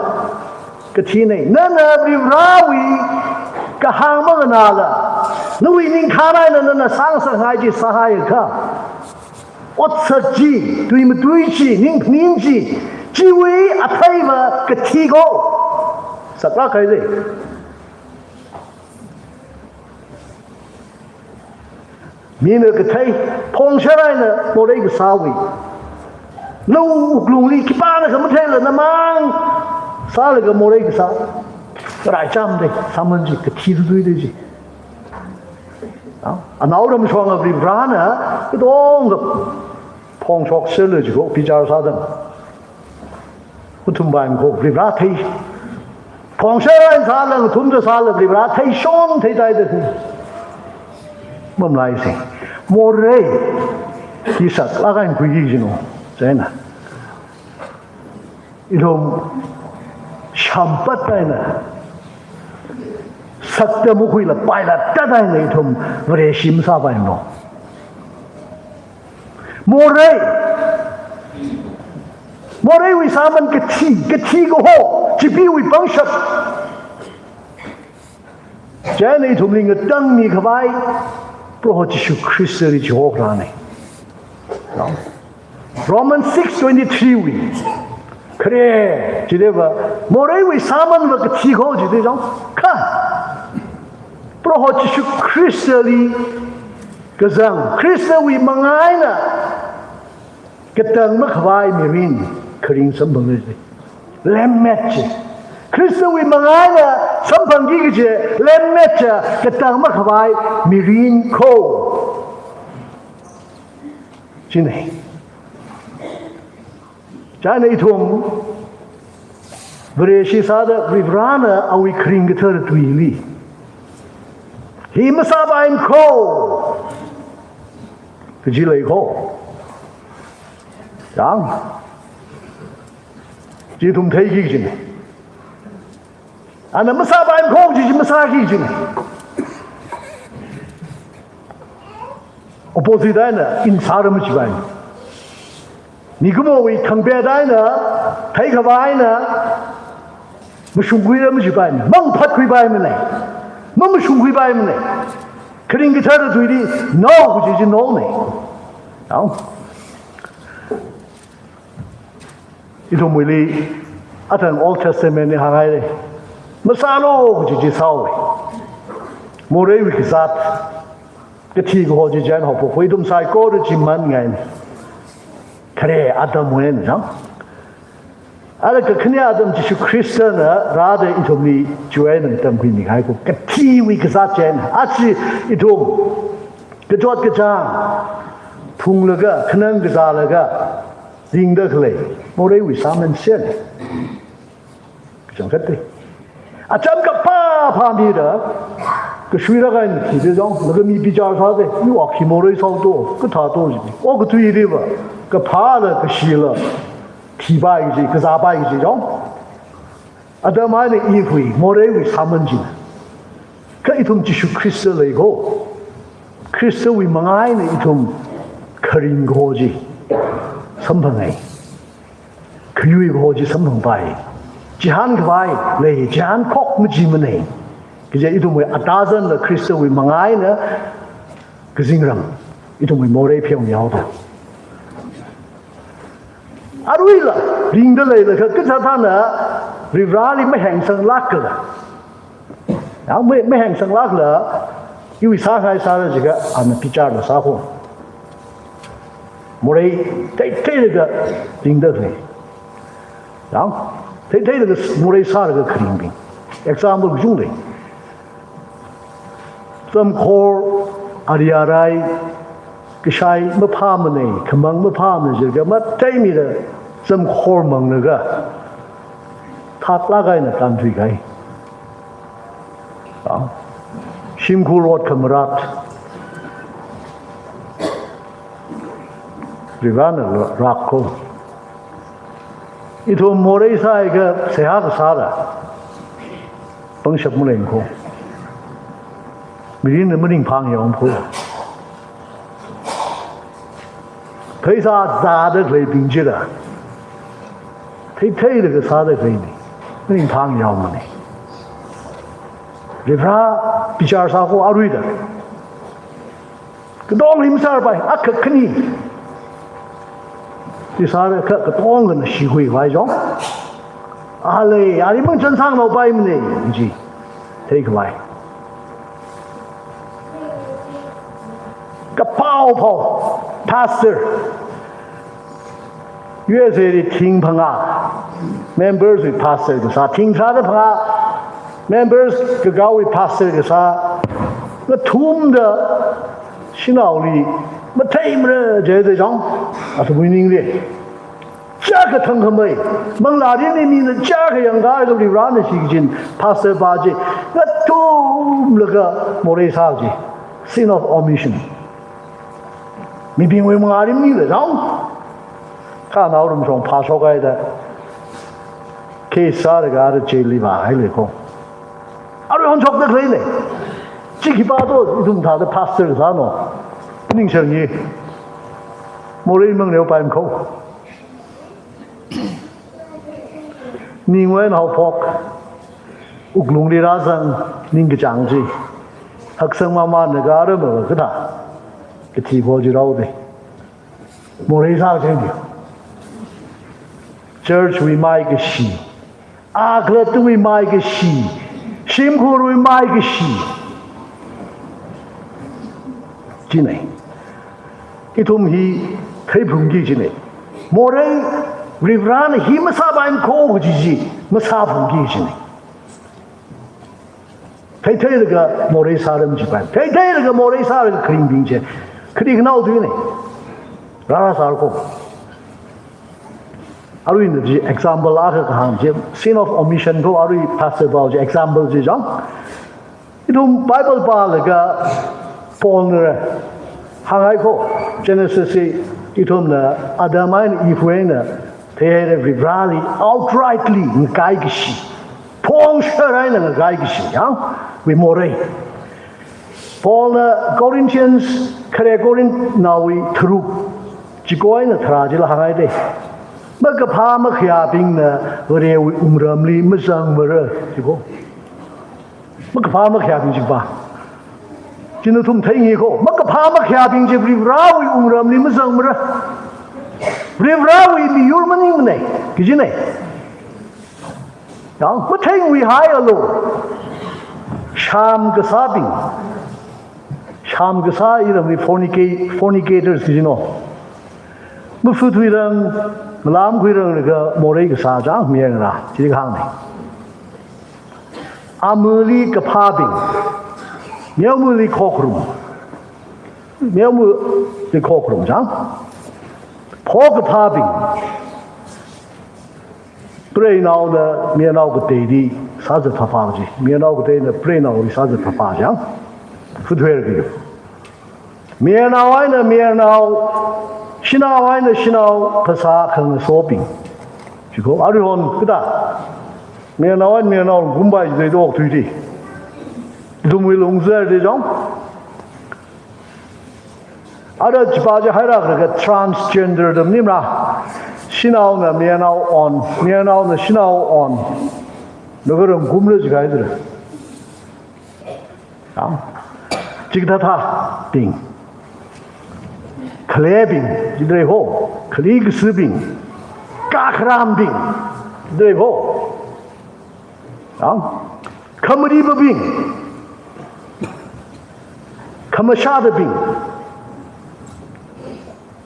kathina. Nana Varivarawui kahāng manganāla, nawui ningkhān eina nana sāngasakngai chi sāhaiakha, otsak chi, tui matui chi, ningphaning chi, chiwui atheiva kathiko. Saklāk kahai lei. Mina kathei, phongshar eina morei kasāwui. Nawui wuklungli khipānakha matheila namang sālaga morei kasā. Karai cham dei, sāman chi kathi tutui dei chi. Anaoram shong Varivarana katonga phongshokserlu chiko, bichar sāda. Ngathumpai ko, Varivara thei. Phongshar eina sāla, ngathumda sāla, Varivara theishon theitaida thei. Mamalaisei. Morei hi saklāk eina khuiki kajina. Chieina. Ithum shampat eina, sakta makhuila pailatta eina ithum Vareshi masāpaimana. Morei. Moreiwui sāman kathi, kathi kaho, chipeewui pangshap. Chieina ithumli ngatangmi khavai, Proho Jishu Khristali chihorāna. Romans six twenty-three wui. Khare, chideva, moreiwui sāmanva kathi kaho chidei chang. Kha. Proho Jishu Khristali kazang, Khristawui manga eina katang makhavai mirin kharing samphangki kaji. Lemmet chi. Khristawui manga eina samphangki kaji, lemmet chi katang makhavai mirin ko. China. Chieina ithum Vareshi sāda Varivarana awui kharing kathara tuili. Hi masāpaimana ko. Kaji leiko. Yang. Chi ithum theiki kajina. Ana masāpaimana ko, chi chi masāki kajina. Opposite eina, insāra machipaimana. Mikumowui thangpet eina, theikhavā eina, mashungkhuira machipaimana. Mangphatkhuipaimana. Mamashungkhuipaimana. Kharing kathara tuili, no, kaji chi no na. Now, ithumwuili, athang Old Testament li hānghaira. Masālu kaji chi sāhaowa. Moreiwui kazāt. Kathi kaho chi chieina haophok. Ithum saikora chi manngaina. Khare Adamwui eina chang. Ara kakhane Adam Jishu Khristana rāda ithumli chiwui eina tamkhuimi kahai ko. Kathiwui kazāt chieina. Aja ithum. Kachot kachāng. Phunglaga, khanang kazālaga. Ringda khalei, moreiwui sāman sāna. Kachangkhat dei. Acham kaphā phāmida, kashuira kain thida chang, laga mi bichar sāda, yu akhi morei sāhaoto, kathāto ji. Okathuiliva, kaphāla, kashila, thipai kaji, kazāpai kaji jong. Adam eina Eve wui, moreiwui sāman china. Kha ithum Jishu Khrista lei ko. Khristawui manga eina ithum kharing kaho chi samphangai. Khayui kaho chi samphangpai. Chihānkhavai lei, chihānkhok machimanei. Kaje ithumwui atazanla Khristawui manga eina kazingram, ithumwui morei pheomihaoda. Aruila, ringda leilakha, kathāthāna Varivarali mahengsanglākla. Yang ma-, mahengsanglākla, iwui sāngai sāra jiakha, ana bicharla sāko. Morei theitheilaga ringda lei. Yang, theitheilaga morei sālaga kharingbing. Example kachungkha lei. Zamkhor, ari arai, kashai maphāmanei, khamang maphāmanei jiakha matheimida zamkhor manglaga thaklāk eina tānthuikahai. Ah, shimkhur ot khamarat. Varivarana rāko. Ithum morei sāakha seihā kasāla pangshap maleiko. Mirinna maningphang yaomko. Pheisā zāda khaleibing chila theitheilaga sāda khaleina. Maningphang yaomanei. Varivara bichar sāko aruila. Katongli masārpai, akha khani. Chi sālaga katongana shikhuikhavai jong. Alei, ali mang chansang naopaimanei, chi theikhavai. Kaphao phao, pastor. U S A li thing phangā members wui pastor kasā, thing tharāda phangā members kakāwui pastor kasā, ngathumda shanaoli matheimara jida jong, athumwui ningli. Chiyākha thangkhamei, manglāli ni mina chiyākha yangkālaga Varivarana shichin pastor pa chi, ngathumlaga morei sā chi, sin of omission. Mibingwui mangāli maningla jong. Kha naorum shong phāshokhaida. Case sālaga ara jail li vāhailei ko. Arui honshokda khaleilei. Chi khipā to ithum thāda pastor sāno. Ningshāngi. Morei mang neopaimako. Ningwui eina haophok. Wuklungli rāzang ningkachāng chi. Haksang mamānlaga ara mava kathā. Kathi po chi rao de. Morei sā cheng di. Church wui maikashi. Akhalattawui maikashi. Shimkhurwui maikashi. Chinei. Ithum hi theiphungki chinei. Morei Varivarana hi masāpaimako kaji chi masāphungki chinei. Theitheilaga morei sāram chipai. Theitheilaga morei sālaga kharingbing chi. Khari khanao tuinei. Rārā sāra ko. Aruina chi example akha kahāng chi. Sin of omission ko arui pastor pao chi example chi jang. Ithum Bible pālaga Paulna hānghai ko. Genesis li ithumna Adam eina Eve eina theira Varivarali outrightly ngakaikashi. Phongshar eina ngakaikashi, yang, wui morei. Paulna Corinthians, khare Corinthnaowui tharuk, chiko eina tharā chila hānghai de. Makaphā makhayābingna Varewui wungramli mazangmara, chiko. Makaphā makhayābing chipā. Chi nathum theingai ko. Makaphā makhayābing chi Varivarawui wungramli mazangmara. Varivarawui miyur maningmanei. Kajinei. Yang, matheingaihailo. Sham kasābing. Sham kasā iramli fornica-, fornicators kajino. Mafut huirang, ngalam huirang laga morei kasā chang miyang ra. Chili kahāngnei. Amali kaphābing. Meomali khokharum. Meomali khokharum chang. Pho kaphābing. Preinaona mayarnao kateili sāzat phapha chi. Mayarnao kateina preinaoli sāzat phapha chang. Futhuer ki. Mayarnao eina mayarnao, shanao eina shanao, phasā khangasobing. Chiko, aruihon kathā. Mayarnao eina mayarnao ngumpai jida okthuili. Ithumwui lungzar de jong. Ara chipa chi haira kha transgender da maningmara. Shanaona mayarnao on, mayarnaona shanao on. Nagarong ngumra jihaira. Yang. Chikathābing. Khalebing, jidalei ho. Khali kasibing. Kakharambing, jidalei ho. Yang. Khamaribabing. Khamashatabing.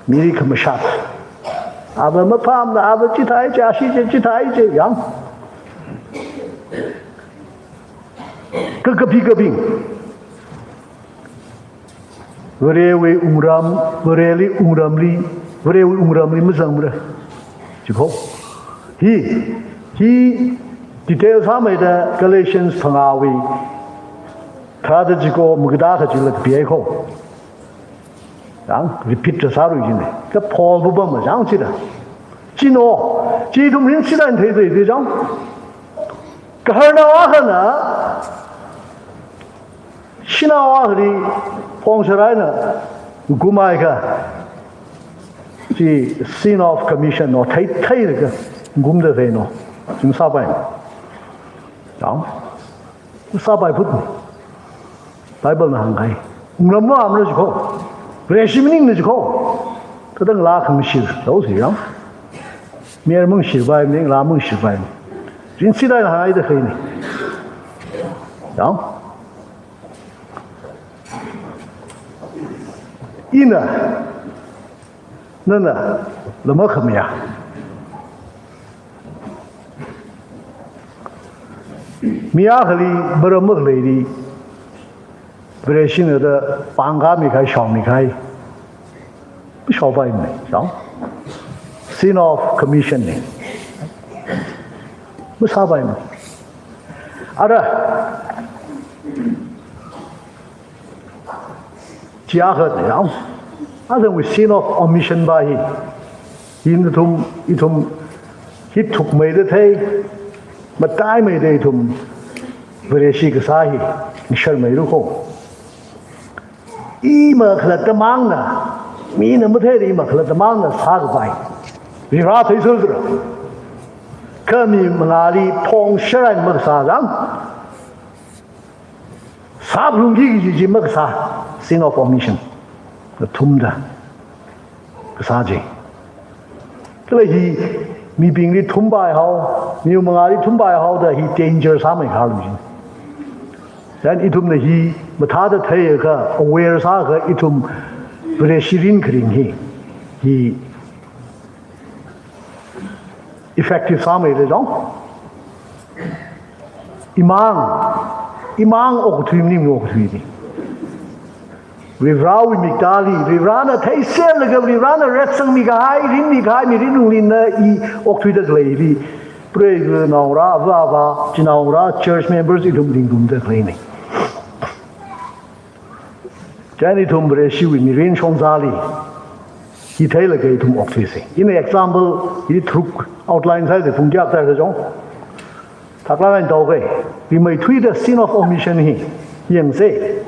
Miri khamashat. Ava maphāmana, ava chithāi chi, ashi chi chithāi chi, yang. Kakapikabing. Varewui wungram, Vareli wungramli, Varewui wungramli mazangmara. Chiko. Hi, hi detail sāmeida Galatians phangāwui. Tharāda chiko, mukada kachila kapiya ko. Yang, repeat sārui jine. Kha Paul bu bam jang chida. Chino, chi ithum ringshida theida jang. Gaharnao akhana, shanao akhali, phongsharai eina, ngumhaiakha, chi sin of commission no, thei, theilaga, ngumda theino, chi masāpai. Yang, masāpai phut. Bible na hānghai. Wungramlu amra jiko. Vareshi maningna jiko. Thāda ngalā khamashir, lo si yang. Mayar mangashirpai maning, ngalā mangashirpai maning. Ringshida hāngaida khalei ni. Yang. Ina. Nana, lama khamaya. Mi akhali, maram makhaleili, Vareshina da pāngkāmi kahai, shaomi kahai. Mashaopaimana, shaong. Sin of commission ni. Masāpaimana. Ara, chi akha yang, athumwui sin of omission va hi. Hi nathum, ithum, hi thukmeida thei, mataimeida ithum, Vareshi kasā hi, ngasharmeilu ko. I makhalatta mangna, mina matheili i makhalatta mangna sākapai. Rira theiserra. Kha mi mangāli phongsharai makasā jang. Sāphalungki kaji chi makasā, sin of omission. Kathumda kasā chi. Kala hi mibingli thumpaihao, mi mangāli thumpaihaoda hi danger sāmeikharlu chi. Chieina ithumna hi mathāda theiakha, aware sāakha ithum Vareshi ringkharing hi, hi effective sāmeira jong. Imang, imang okathui maning, okathui ni. Varivarāwui miktāli, Varivarāna theiserlaga, Varivarāna retsangmi kahai, ringmi kahai, mirin lungli na i okthuida khaleili. Preiva naongarā, avā avā, chinaongarā, church members, ithum ringrumda khaleina. Chieina ithum Vareshiwui mirin shongzali, hi theilaga ithum okthuisa. Ina example, hi tharuk outline sāda phungkyap sāda jong. Thakla ngan tau kai. Rimeithuida sin of omission hi. Yangsa.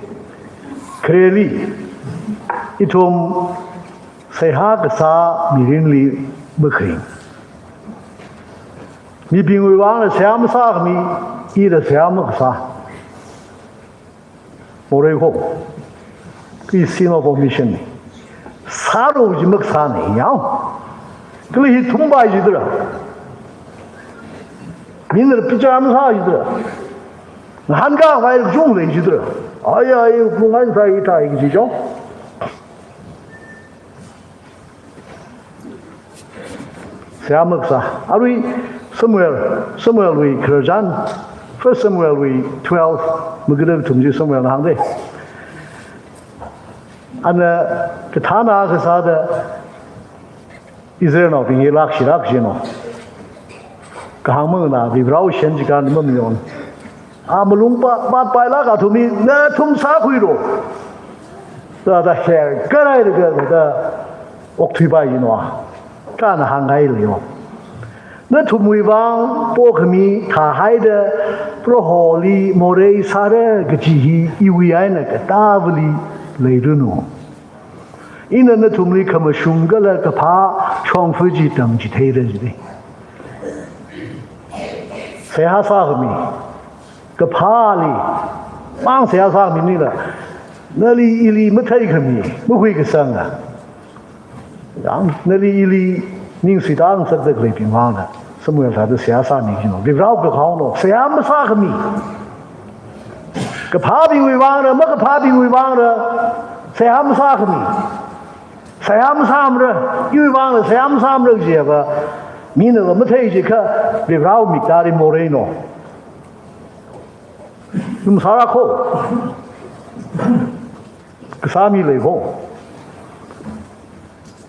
Khareli. Ithum seihā kasā mirinli makharing. Mibingwui vangla seihā masākhami, ila seihā makasā. Morei ko. Hi sin of omission ni. Sālu ji makasāna, yao. Kala hi thumpai jidalei. Minala bichar masā jidalei. Ngahānkāngai kachungkha lei jidalei. Ai, ai, khungan sai thai ji jong. Seihā makasā. Arui Samuel, Samuelwui khararchan, First Samuelwui twelve, magada kathum chi Samuelna hāngda. Ana kathāna kasāda Israelnaobing hi lākshilāk jino. Kahāng manganā, Varivarāwui shiyan chikān mamayon. A malung pa, pa pailāk athum hi, nathum sākhuilu. Thāda her, karai da, da, da, okthuipai jino. Thāna hāngngai leiyo. Nathumwui vang pokhami thāhaida Proholi morei sāra kaji hi iwui eina katāvali leiranu. Ina nathumli khamashung kala kaphā shongfa chi tamchitheira jida. Seihā sākhami, kaphāli mang seihā sākhaminila, nali ili matheikhami, makhuikasanga, yang nali ili ningsuitāngasakda khaleibing vangna Samuel thāda seihā sāmi kajina. Varewui kakhaona, seihā masākhami. Kaphābingwui vangra, makaphābingwui vangra, seihā masākhami. Seihā masāmara, iwui vangra seihā masāmara jiakha, minava mathei jiakha, Varewui miktāli moreina. Yum sāra kho. Kasā mi lei kho.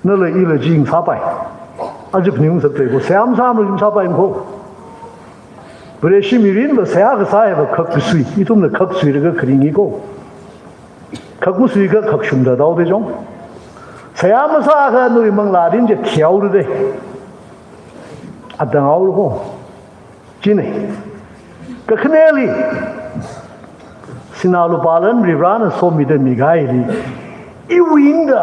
Nala ila chi ngasāpai. Aja phaningngasak lei kho. Seihā masāmara yum sāpai kho. Vareshi mirinva seihā kasā hiva khak kasui. Ithumna khak suilaga kharingi kho. Khak masuiakha khak shungda daoda jong. Seihā masāakha nawui manglāli chi thiaoda. Atang haora kho. China. Kakhaneli, sinā lupā lan Varena somida mikahaili, iwui eina da,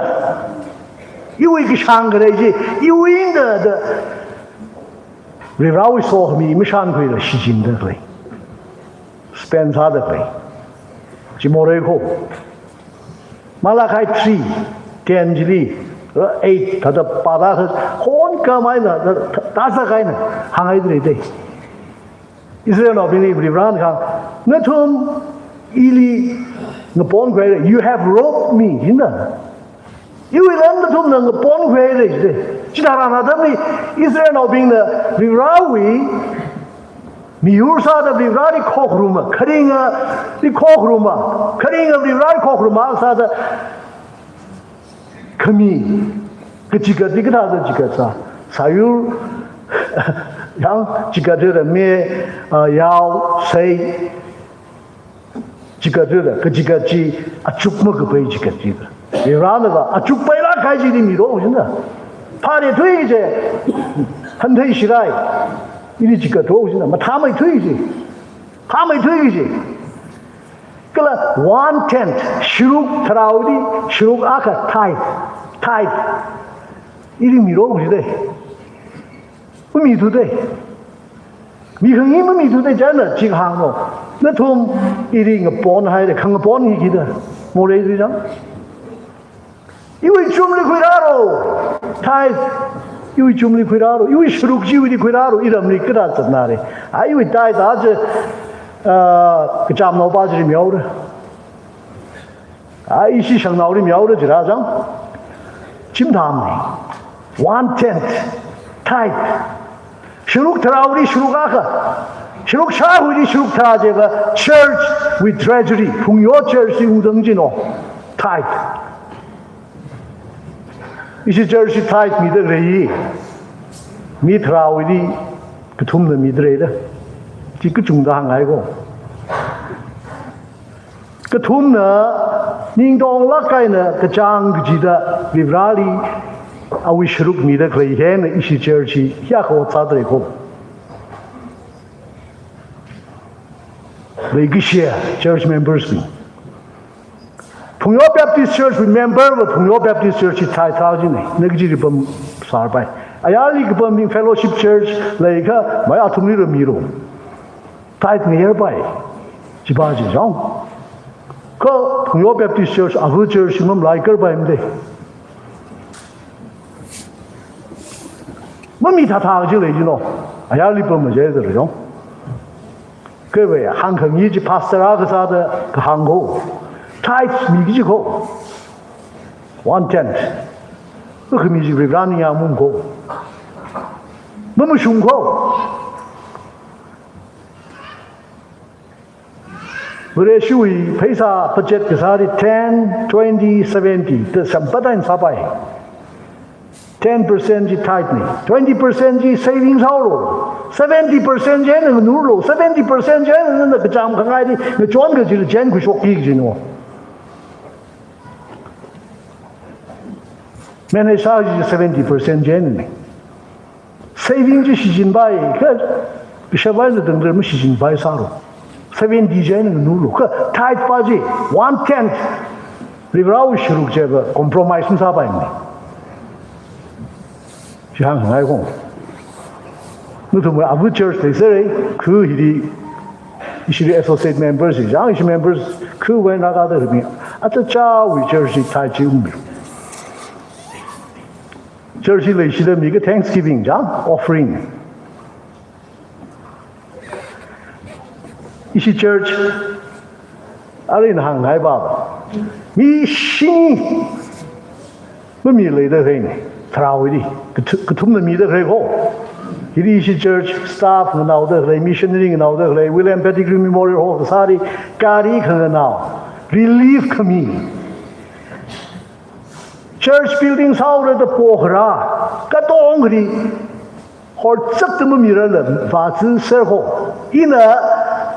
iwui kashāng kharei chi, iwui eina da, da Varewui sokhami mashānkhuila shichinda khalei, spend sāda khalei. Chi morei kho. Malachi three ten chili, eight thāda pāda kha, khon kamaina, tā, tā, tāsā kaina, hāngngaida lei da. Israelnaobingli Varena kahāng, nathum ili ngaponkhuihaira, you have robbed me, hina. Iwui eina nathumna ngaponkhuihaira jida. Chitharan atamli Israelnaobingna Varewui miyur sāda Vareli khokharuma, kharinga li khokharuma, kharinga Vareli khokharuma sāda khami, kachigatli kathāda chigat sā, sāyur, yang chigatrada me, ah, yao, sei, chigatrada, kachigat chi achuk makapai chigat chida. Varena va achuk pailāk kahai chili mira jina. Phāre thuichi, hantheishirai. Ili chigatra jina, mathāmei thuichi. Phāmei thuichi. Kala one tenth, sharuk tharāwuili sharuk akha tithe. Tithe. Ili mira jida. Mamithuda. Mikhangai mamithuda, china chi kahāngna. Nathum ili ngaponhaida, khangapon hi kida. Morei ri jang. Iwui chumli khuirāra. Tithe. Iwui chumli khuirāra. Iwui sharuk chiwuili khuirāra. Iramli kharā zatnare. A iwui tithe aja, ah, kachamnaopa chili mihaora. A ishi shangnaoli mihaora jira jang. Chi mathāmei. One tenth. Tithe. Sharuk tharāwuili sharuk akha. Sharuk shāwuili sharuk tharā chiva church wui treasury. Phungyo church li ungzang jina. Tithe. Ishi church li tithe mida khalei. Mi tharāwuili kathumna mida khalei da. Chi kachungda hāngngai kho. Kathumna, ningtonglāk eina kachāng kachida Vareli awui sharuk mida khalei hina ishi church hi hiyākha ot sāda lei kho. Leikashiya church members bing. Phungyo Baptist Church wui member va Phungyo Baptist Church hi tithe sā jina, na kachili pam sārpai. Ayarli kapambing fellowship church leikha, mai athumli rāmira. Tithe ngayarpai. Chipa chi jang. Kha Phungyo Baptist Church, Abu Church, Shimam Laikar pai mde. Mamithāthā kaji lei jina. Ayarli pam maje zara jang. Kha va hāngkhangai chi pastor akha sāda kahāng kho. Tithe mi kaji kho. One tenth. Kha khami chi Varena yāmum kho. Mamashung kho. Vareshiwui pheisā budget kasāli ten, twenty, seventy, ta sampat eina sāpai. Ten percent chi tithe na, twenty percent chi savings haolu, seventy percent chi eina nganurlu, seventy percent chi eina nana kachām khangaili ngachon kajili chen khuishokki kajina. Manage sāki kaji seventy percent chi eina na. Saving chi shichinpai, kha bishop eina tangda mashichinpai sālu. Seventy chi eina nganulu. Kha tithe pa chi, one tenth. Varivarāwui sharuk chiva compromise masāpaimana. Chihāngngai kong. Nathumwui avu church leisera, khu hili, ishi associate members, chang ishi members, khu wui eina rāda khami. Ata chawui church tithe chi ungmi. Church leishida mikha thanksgiving chang, offering. Ishi church, arui ina hāngngai pa. Mi shini, mamileida khaleina, tharāwuili, kathu-, kathumna mida khalei kho. Hili ishi church staff nganaoda khalei, missionary nganaoda khalei, William Pettigrew Memorial Hall kasāli, gari khanganao, relief khami. Church building sāhaora da pokharā, katongali, horchakta mamirarla, vātsi ser kho. Ina,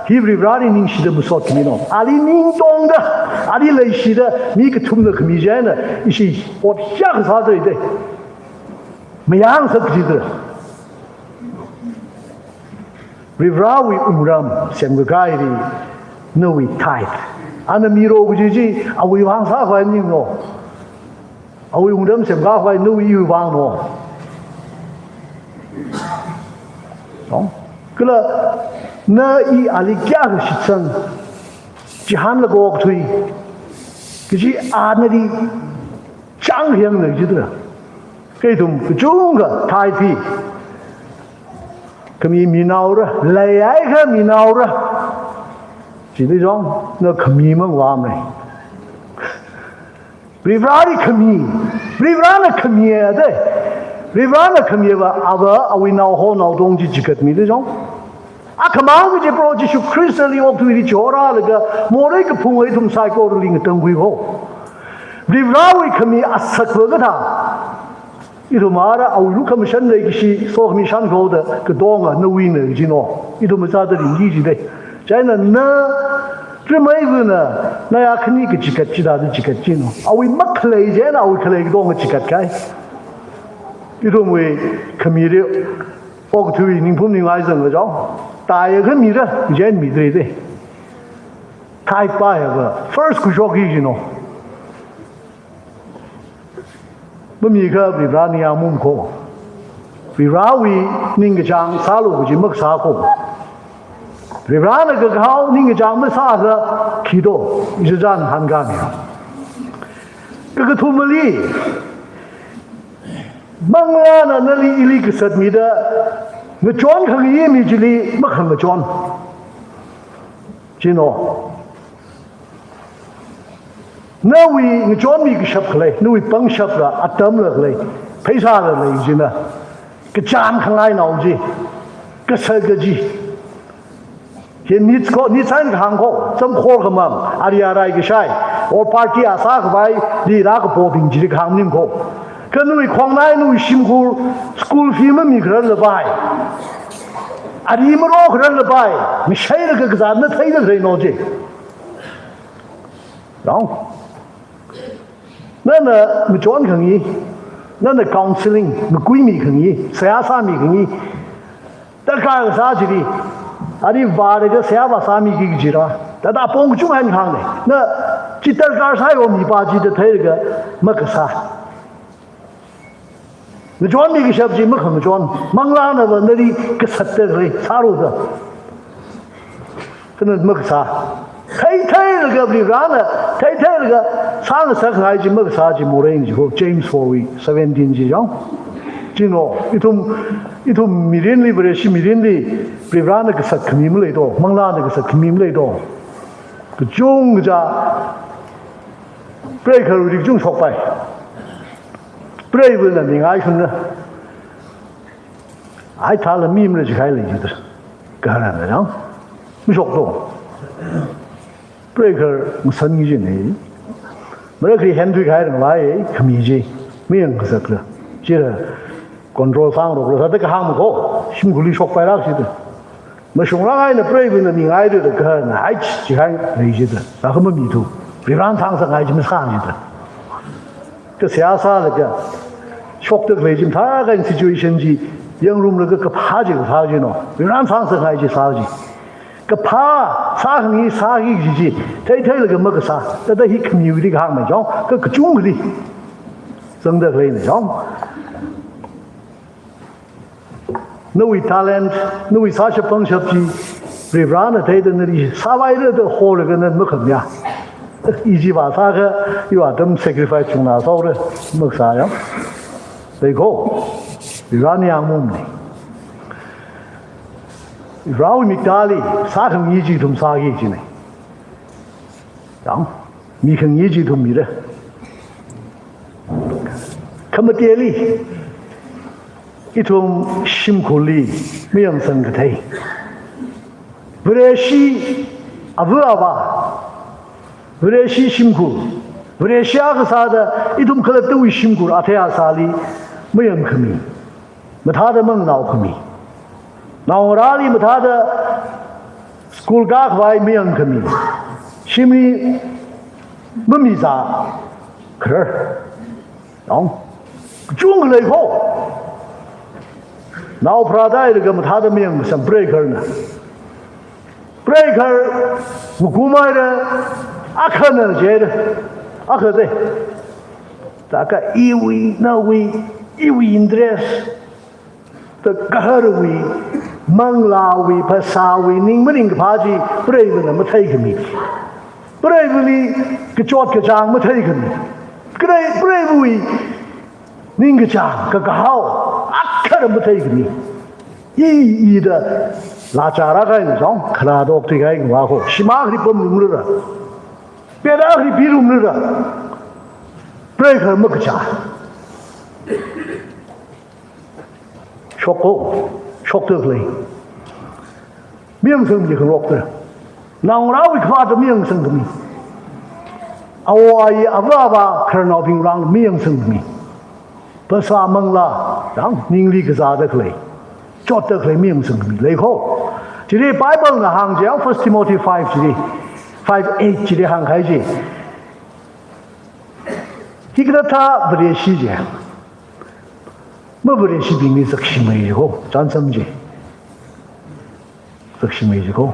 hi Varivarāli ningshida masot khamina. Ali ningtongda, ali leishida, mi kathumna khami china, ishi ot hiyākha sāda leida. Mayāngasak jida. Varivarāwui wungram semkakāli nawui tithe. Ana milo kaji chi, awui vang sākhavai maninglo. Awui wungram semkakhavai nawui iwui vanglo. No? Kala na i ali kayākha shitsang, chihānlaga okthui, kaji a nali chang hiyang na jidra. Kha ithum kachungkha tithe hi khami minaora, leihaiakha minaora. Chili jong, na khami mang vāmei. Varivarāli khami, Varivarāna khami ade. Varivarāna khamiva, ava, awui naoho naotong chi chigatmida jong. Akhamang kaji Proho Jishu Khristali okathuili chihorālaga, morei kaphung ithum saikorali ngatangkhui kho. Varivarāwui khami asakva kathā. Ithum ara awui lukhamashan leikashi, sokhami shankhaoda, katonga nawuina jino. Ithum mazāda ringki jidei. Chieina na, rimeivana, nayā khani kachigat chithāda chigat chino. Awui makhalei chieina, awui khalei katonga chigat kahai. Ithumwui khamili, okathui ningphum ningai zangva jong, taiakha mira, chieina midalei dei. Tithe pa hiva, first khuishok hi jino. Mamikha Varivarā ningyāng mum kho. Varivarāwui ningkachāng sālu kaji makasā kho. Varivarāna kakahao ningkachāng masākha khi do, ichichān hāngkami. Kakathumali, manglāna nali ili kasatmida, ngachon khangayi mi chili makhangachon. Chino. Nawui ngachonmi kashap khalei, nawui pangshapla, atamla khalei, pheisāla lei china. Kachān khangainao chi, kasā kaji. Hi needs kho, needs eina kahāng kho, chāmkhor khamang, ari arai kashai, or party a sākhavaili rākapobing chili kahāng maning kho. Kha nawui khongnai, nawui shimkhur, school fee mamikharar lapai. Ari marokharar lapai, ngashailaga kazāna theida khalei no chi. Wrong. Nana ngachon khangayi, nana counseling, ngakuimi khangayi, seihā sāmi khangayi. Darkar kasā chili, ari vālaga seihā vāsāmiki kajira. Thāda apong kachungkha eina kahāngna. Na chi darkar sāhaowa mi pa chida theilaga makasā. Ngachonmi kashap chi makhangachon, manglānava nali kasatda khalei, sālu da. Kha na makasā. Theitheilaga Varivarāna, theitheilaga sāngasak ngai chi makasā chi morei chi kho, James four wui seventeen chi jong. Chino, ithum, ithum mirinli, Vareshi mirinli, Varivarāna kasat khami malei do, manglāna kasat khami malei do. Kachungkha, preikharwuili kachungkha shokpai. Preivana mingai shunna. Ai thāla mi mara chikhai lei jida. Kaharana jang. Mashok do. Preikhar masan ngi jine. Mara kri hen tui khai rang lai, khami ji. Mayang kasakla. Chira control sangrokla, sāda kahāng makho. Shimkhurli shokpailāk jida. Mashungrang eina preivana mingaida kaharana, ai chi, chikhai lei jida. Sākha mamithu. Varivarāna thangsangngai chi masāngai jida. Kha seihā sālaga, shokda khalei chi mathākha eina situation chi, Yangrumlaga kaphā chi kasā chi no. Varivarana sāngasakngai chi sā chi. Kaphā, sākhangai sāki kaji chi. Theitheilaga makasā. Thāda hi khamiwuili kahāngmei chong. Kha kachungkhali zangda khaleina chong. Nawui talent, nawui sāshap pangshap chi, Varivarana theida nali sāvaira da horlaga nana makhamaya. I chi vāsākha, iwui atam sacrifice chungna sāhaora, makasā ya. Leiko, Varivarana yangmamana. Varivarawui miktāli, sākhangai chi ithum sāki kajina. Yang, mikhangai chi ithum mira. Khamateli, ithum shimkhurli mayangsang kathei. Vareshi ava avā, Vareshi shimkhur, Vareshi akha sāda ithum khalattawui shimkhur athei asāli mayangkhami, mathāda manganaokhami, naongarāli mathāda school kākhavai mayangkhami, shimli mamizā kharar. Nong, kachungkha leiko. Nao pharāda hailaga mathāda mayangkasang preigahar na. Preigahar, ngakumhaira, akhana jida, akha de. Thākha iwui, nawui, iwui interest, thākha gaharwui, manglāwui, phasāwui, ning maningkaphā chi, preivana matheikhami. Preivali kachot kachāng matheikhami. Prei, preivawui ningkachāng, kakahao, akhara matheikhami. I, ida, lāchāra kahaina chong, kharā doktikhai ngava ko, shim akhali pamlungra. Pet akhali pilungra. Preigahar makachā. Shok ko, shokda khalei. Mayangsangmi kharokta. Naongarāwui khavāta mayangsangkhami. Awo ayi avā avā khararnaobing rang mayangsangkhami. Phasā manglā, yang ningli kazāda khalei. Chotda khalei mayangsangkhami. Leiko. Chili Bible na hāng chi yang First Timothy five chili. Five eight chili hāngkahai chi. Hikathā Vareshi chi. Mavareshibingli zakshimei ko, chānsam chi. Zakshimei ko.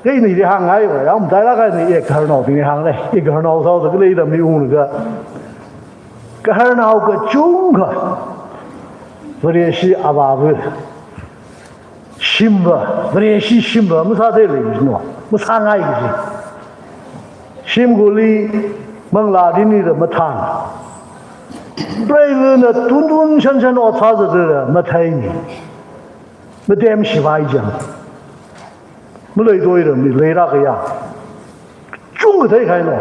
Kha ina hili hāngngai va, yang matailāk eina i gaharnaobingli hānglei. I gaharnao sāda khalei atam hi unglaga. Gaharnao kachungkha Vareshi avāva shimva, Vareshi shimva masāthei lei no, masāngai kaji. Shimkhurli manglā rinira mathān. Preivana tuntun shanshan ot sāzatra matheimi. Matemshivai chang. Maleitoira mi leira kaya. Chungkha theikahai no.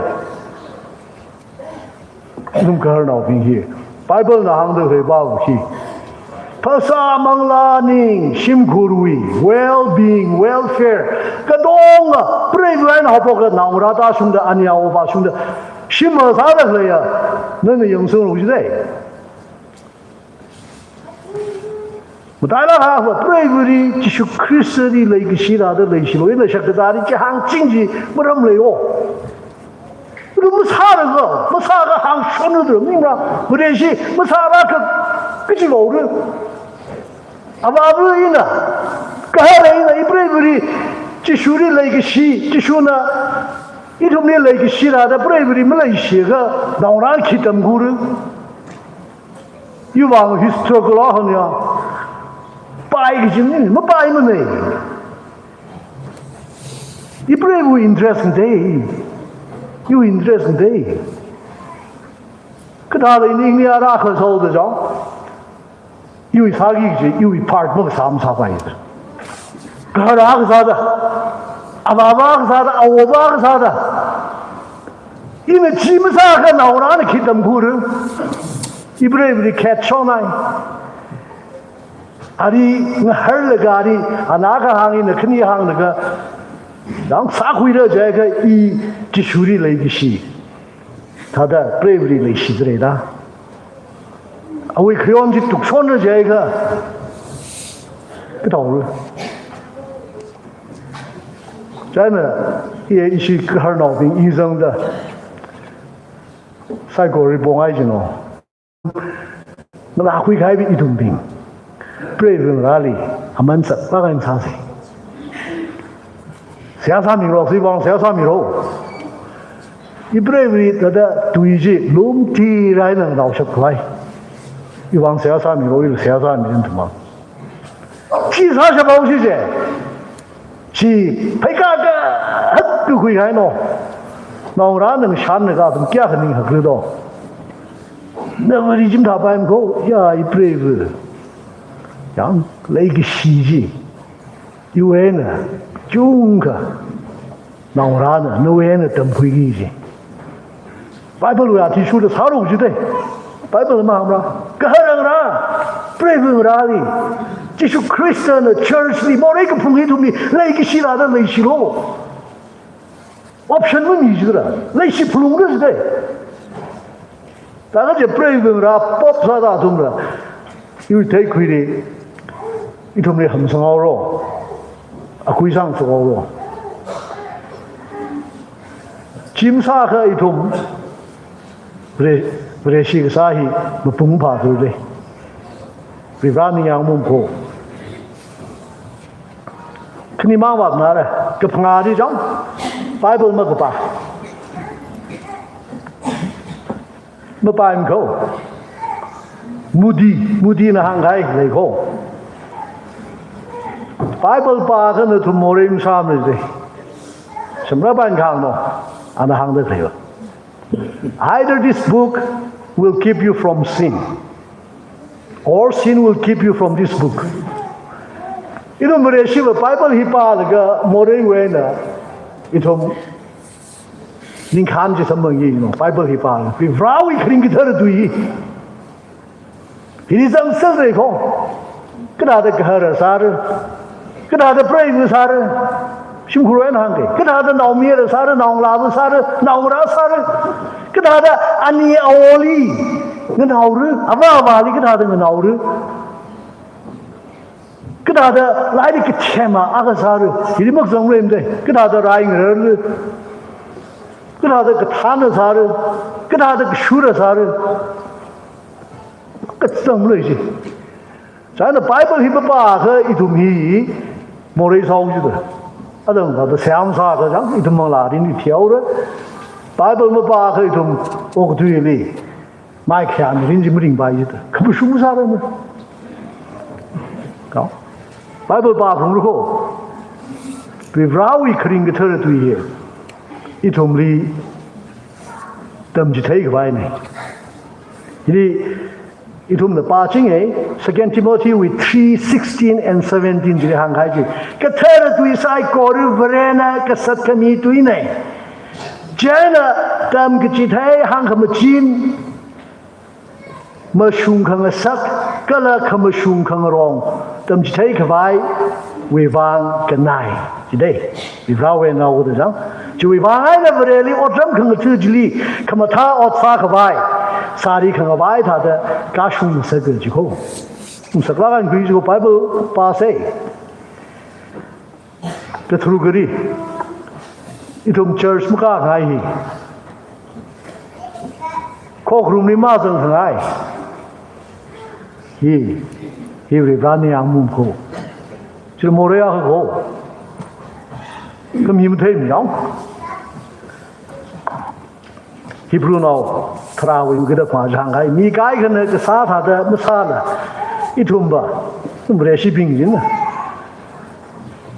Ithum gaharnaobing hi. Bible na hāngda khalei pao hi. Phasā manglā ning, shimkhurwui, well-being, welfare. Katonga, preivana haophokta naongarā tāshungda, aniya awo vāshungda. Shim masāda khaleiya, nana yangsanglu jidei. Matailāk eina va, preivali, Jishu Khristali leikashi rāda leishilu, ina shakta tari chi hāngching chi, maram lei o. Ithum masāra kha, masākha hāngshonra, mimra, Vareshi, masāra kha, kaji lora. Avāva ina, gahara ina, i preivali, Jishuli leikashi, Jishuna, ithumli leikashi rāda preivali maleishi kha, naongarāna khi tamkhuira. Iwui vang hi struggle a hanya. Pai kajina, mapaimana. I preiva interest ngatei. Iwui interest ngatei. Kathāda ini ini ara kha sāhaoda chang. Iwui sāki kaji, iwui part makasā masāpai. Gahara kasāda, avāva kasāda, awopa kasāda. Ina chi masākha naongarāna khi tamkhuira. I preivali khetshonai. Ari ngaharlaga ari, ana kahāng ina khani hānglaga, dang sākhuira jiakha i Jishuli leikashi. Thāda preivali leishidalei da. Awui khayon chi tukshonra jiakha, kathāora. China, i, ishi gaharnaobing i zangda, saikora pongai jino. ngalākhui kahaiwui ithumbing, preivangarāli aman saklāk eina sāsa. Seihā sāmiro, iwui vang seihā sāmiro. Ipreiva̱li thāda tui chi lumthira eina naoshap khavai. Iwui vang seihā sāmiro, ili seihā sāmi ithumwui vang. Chi sāshaphaosa chi. Chi pheikaka hak kakhui haino. Naongarā nang shanna ka athum kayākha ning haklu do. Nava ri chim thapai ko, ya ipreiva̱. Yang leikashi chi. Iwui eina chungkha naongarāna, nawui eina tamkhuiki ji. Bible wui athishurda sālu jidalei. Bible mahāngmara. Gahara ngarā, preivangarāli, Jishu Khristana church li morei kaphung ithumli leikashi lada leishilu. Option mami jidalei. Leishi phalungra jidalei. Thāda chi preivangarā pop sāda athumla, iwui theikhuili, ithumli hamsanghaolu, akhui sangshokhaolu. Chi masākha ithum Vare-, Vareshi kasā hi mapung phāthuda. Varena yangmum ko. Khanimang vāpnara, kaphangā di chang, Bible makapā. Mapā ko. Moody, Moodyna hāngkahai lei ko. Bible pākha nathum morei masāmara jidalei. Samra ban khangno, ana hāngda khalei va. Either this book will keep you from sin, or sin will keep you from this book. Ithum Vareshiva Bible hi pālaga moreiwui eina ithum ningkhān chi samphang yanglu, Bible hi pālaga. Varewui kharing kathara tui hi. Hili zangserra ko. Kathāda gahara sāra. Kathāda preiva̱ sāra. Shimkhurwui eina hāngke. Kathāda naomayara sāra, naongalāva̱ sāra, naongarā sāra. Kathāda ani aoli nganaora, avā avāli kathāda nganaora. Kathāda lairik kathema akha sāra. Hili makazang rem de. Kathāda rai ngararra. Kathāda kathāna sāra. Kathāda kashura sāra. Kachang malei chi. China Bible hi papākha ithum hi morei sāhaowa jida. Adang thāda seihā masākha chang ithum manglā rin hi thihaora. Bible mapākha ithum okathuili maikhayā mirin chi maringpai jida. Khamashung sāra ma. Kau. Bible pāphalungra ko. Varewui kharing kathara tui hi ithumli tamchitheikhavai ne. Hili ithumna pāchinge, Second Timothy wui three sixteen and seventeen chili hāngkahai chi. Kathara tui saikora Varena kasat khami tuine. Chieina tamkachithei hāngkhamachin, mashung khangasak, kala khamashung khangarong tamchitheikhavaiwui vang kanai. Chidalei, Varewui naoda chang. Chiwui vang eina Vareli otram khangatha chili, khamathā ot sākhavai, sāri khangavai thāda kashung ngasaka ji ko. Ungsaklāk eina khui ji ko Bible pāsa. Katharukali, ithum church makāngai hi. Khokharumli mazangkhangai. Hi, hi Varena yangmum ko. Chili morei akha ko. Khami matheimi yao. Hebrewnao tharāwui gada pā hāngkahai, mi kaikhana kasā thāda masāla, ithumva, ithum Vareshibing jina.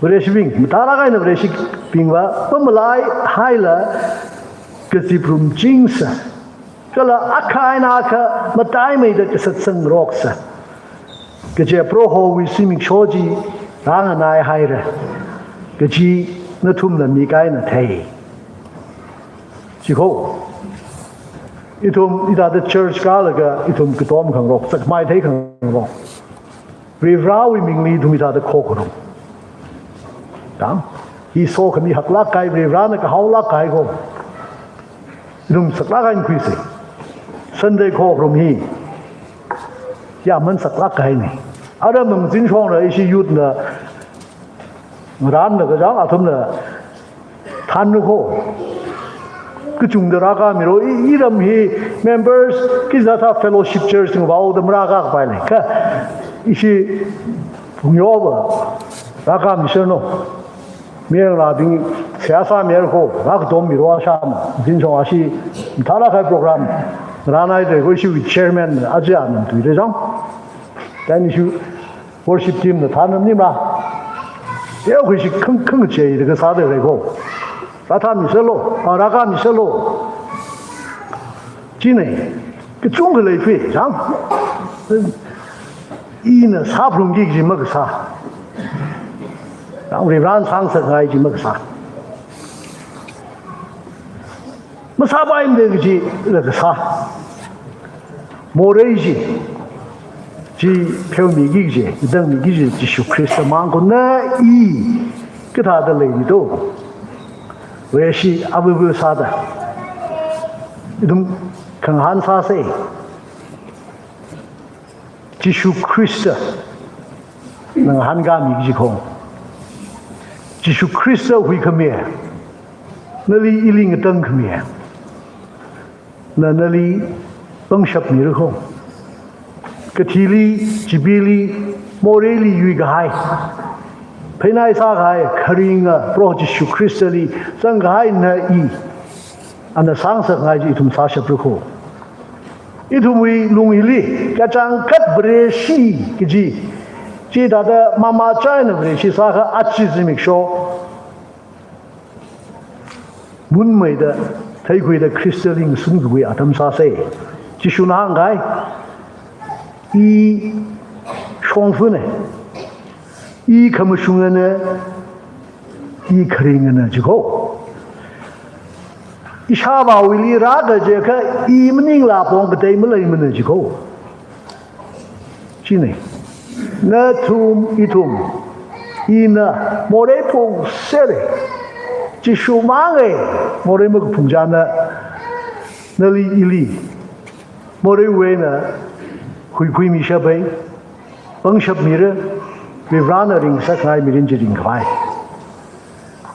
Vareshibing, mathālāk eina Vareshibingva, mamalaihaila, kaziprum chingsa. Kala akha eina akha mataimeida kasatsangroksa. Kaje Prohowui zimiksho chi rānganaihaira. Kaji nathumna mi kaikhana thei. Chi ko. Ithum hithāda church kālaga ithum katom khangarok, sakmai thei khangarok. Varewui mingli ithum hithāda khokharum. Dang. Hi sokhami haklāk kahai, Varena kahaolāk kahai ko. Ithum saklāk eina khuisa. Sunday khokharum hi. Hi aman saklāk kahaine. Ara mangzin shongra ishi youth na ngaranlaga chang athumna thanlu ko. Kachungda rākāmiro, i, iram hi Members, kizatha fellowship church ngavao da marākā kapai lei. Kha, ishi phungyo ba, rākā misano. Miranglābing, seihā sāmira kho, rākatom miro asham. Zin song ashi, thala khai program. Rānai de ko ishi chairman, aja nam tui de jang. Then ishi worship team na thanam ni ma. Yao khuishi khang khang che de kasā de rei ko. Rāthā misalo, a, rākā misalo. Chine, kachungkha leiphi, jang. Ina sāphalungki kaji makasā. Jang, Reverend sāngasakngai kaji makasā. Masāpaimada kaji la kasā. Morei chi, chi pheomiki kaji, tangmiki kaji, Jishu Khrista mang kona i, kathāda leili do. Vareshi abubu sāda. Ithum khangahān sāsei. Jishu Khrista, nang hāngkāmi kaji khong. Jishu Khrista huikhami. Nali ili ngatangkhami. Na nali pangshap mira kho. Kathili, chibili, moreili yuikahai. Pheinai sākahai, kharinga, Proho Jishu Khristali, zangkahai na i. Ana sāngasakngai chi ithum sāshapra kho. Ithumwui lung hili, kachangkhat Vareshi kaji. Chithāda mama china Vareshi sākha achi zimiksho. Munmeida, theikhuida Khristali ngasun khui atam sāsei. Jishuna hāngkahai, i shongfane, i khamashungane, i kharingane jiko. Ishāvāwuili rāda jikha, i maninglā pong katei maleimane jiko. Chine. Nathum, ithum, ina, morei phung sere. Jishu mangai, morei makaphung china, nali ili. Moreiwui eina, huikhuimi shapai, pangshap mira, Reverend na ringngasakngai mirin chi ringkhavai.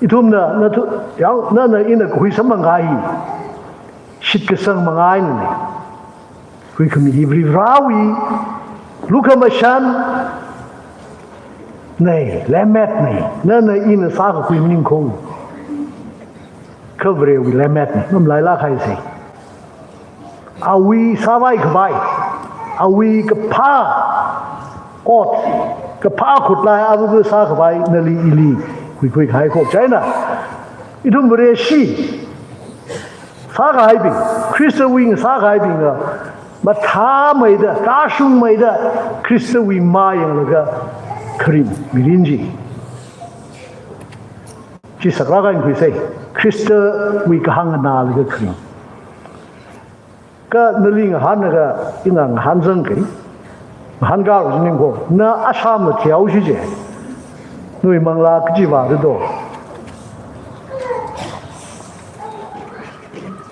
Ithumna, nathu, yao, nana ina kahui samphang kahai. Shitkasang mangainane. Huikhami hi Varivarāwui lukhamashan nei, lemmet nei, nana ina sākakhui maning kho. Kha Varewui lemmet nei, mamalailāk haisei. Awui sāvai khavai, awui kaphā ot, kaphā khutlai abubu sākhavai nali ili khuikhui kahai kho. China, ithum Vareshi sākahaibing, Khristawui ngasākahaibingva, mathāmeida, kashungmeida, Khristawui mayanglaga kharing mirin chi. Chi saklāk eina khuisei, Khristawui kahāng nganālaga kharing. Kha nali ngahānlaga, ina ngahānzang kei. Ngahānkālu jining kho, na asham mathiao shi je. Nawui manglā kachiva do.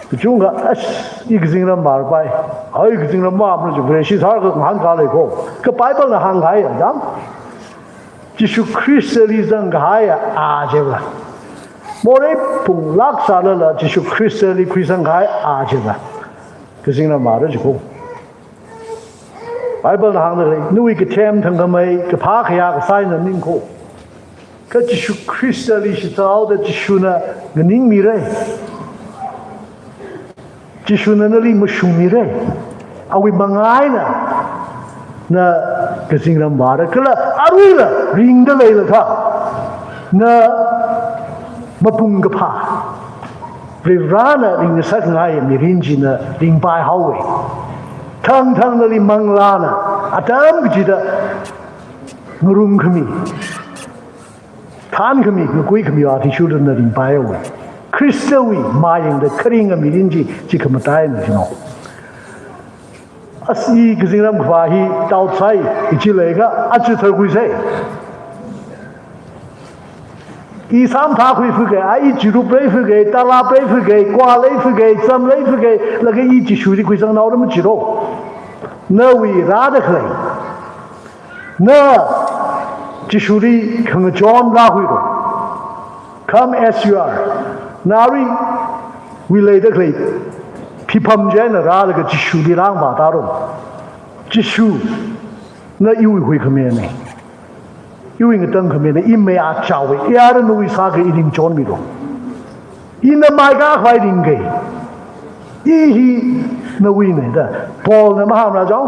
Kachungkha, ash, i kazingram marpai. Ai kazingram mamra je, Vareshi sālaga ngahānkā lei kho. Kha Bible na hāngkahai ya, dam? Jishu Khristali zangkahai a, a jeva. Morei phunglāk sālala, Jishu Khristali khuisangkahai a jeva. Kazingram mara jiko. Bible na hāngda lei, nawui kathem thangkhamei, kaphā khayā kasā eina maning kho. Kha Jishu Khristali shithaoda Jishuna nganingmirai. Jishuna nali mashungmirai. Awui manga eina na kazingram vāra. Kala aruila ringda leilakha, na mapung kaphā, Varivarāna ringngasakngai mirin china ringpai haowe. Thangthang nali manglāna atam kachida ngarumkhami, thānkhami, ngakuikhami athishurda na ringpai haowe. Khristawui mayangda kharinga mirin chi, chi khamataina jino. Ashi kazingram khavā hi taotsai, ichi leiakha achu tharkhuisei. I samphākhui fuke, a i chirup lei fuke, talap lei fuke, kwa lei fuke, cham lei fuke, laga i Jishuli khuisangnao da machiro. Nawui rāda khalei. Na Jishuli khangachon rākhuiro. Come as you are. Naruiwui leida khalei Hipam chieina rālaga Jishuli rāngvā tārum. Jishuna iwui huikhamiyana. Iwui ngatangkhamiyana, i mei achāwa, i ara nawui sāki, i ningchonmilu. Ina mai kakhavai ringki. I hi nawuina da. Paulna mahāngra chang,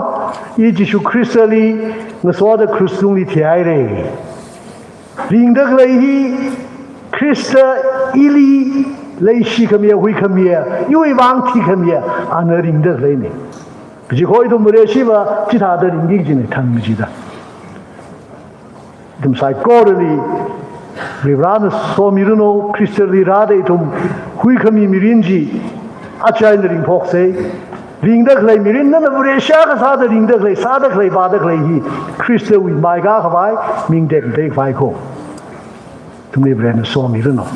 i Jishu Khristali ngasoda krush tungli thihaira. Ringda khalei hi Khrista ili leishikhamiya, huikhamiya, iwui vang thikhamiya, ana ringda khaleina. Kaji kho ithum Vareshiva chithāda ringki kajina, thang kajida. Ithum saikorali Varivarana somiranu, Khristali rāda ithum huikhami mirin chi achaina ringphoksa. Ringda khalei mirin, nana Vareshi akha sāda ringda khalei, sāda khalei, vāda khalei hi Khristawui mai kakhavai, ming tekmateikhavai kho. Ithumli Varena somiranu.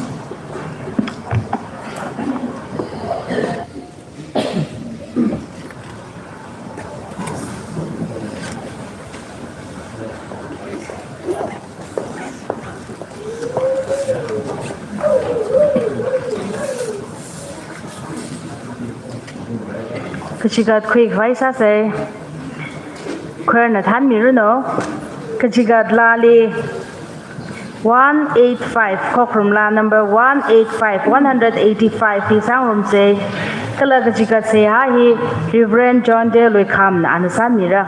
Kachigat khuikhavai sāsa. Choirna thānmiranu. Kachigat laali one eight five, Khokharum laa number one eight five, one hundred eighty-five hi sāngarumsa. Kala kachigat seihā hi Reverend John Dale Luikhamna ana sānmira.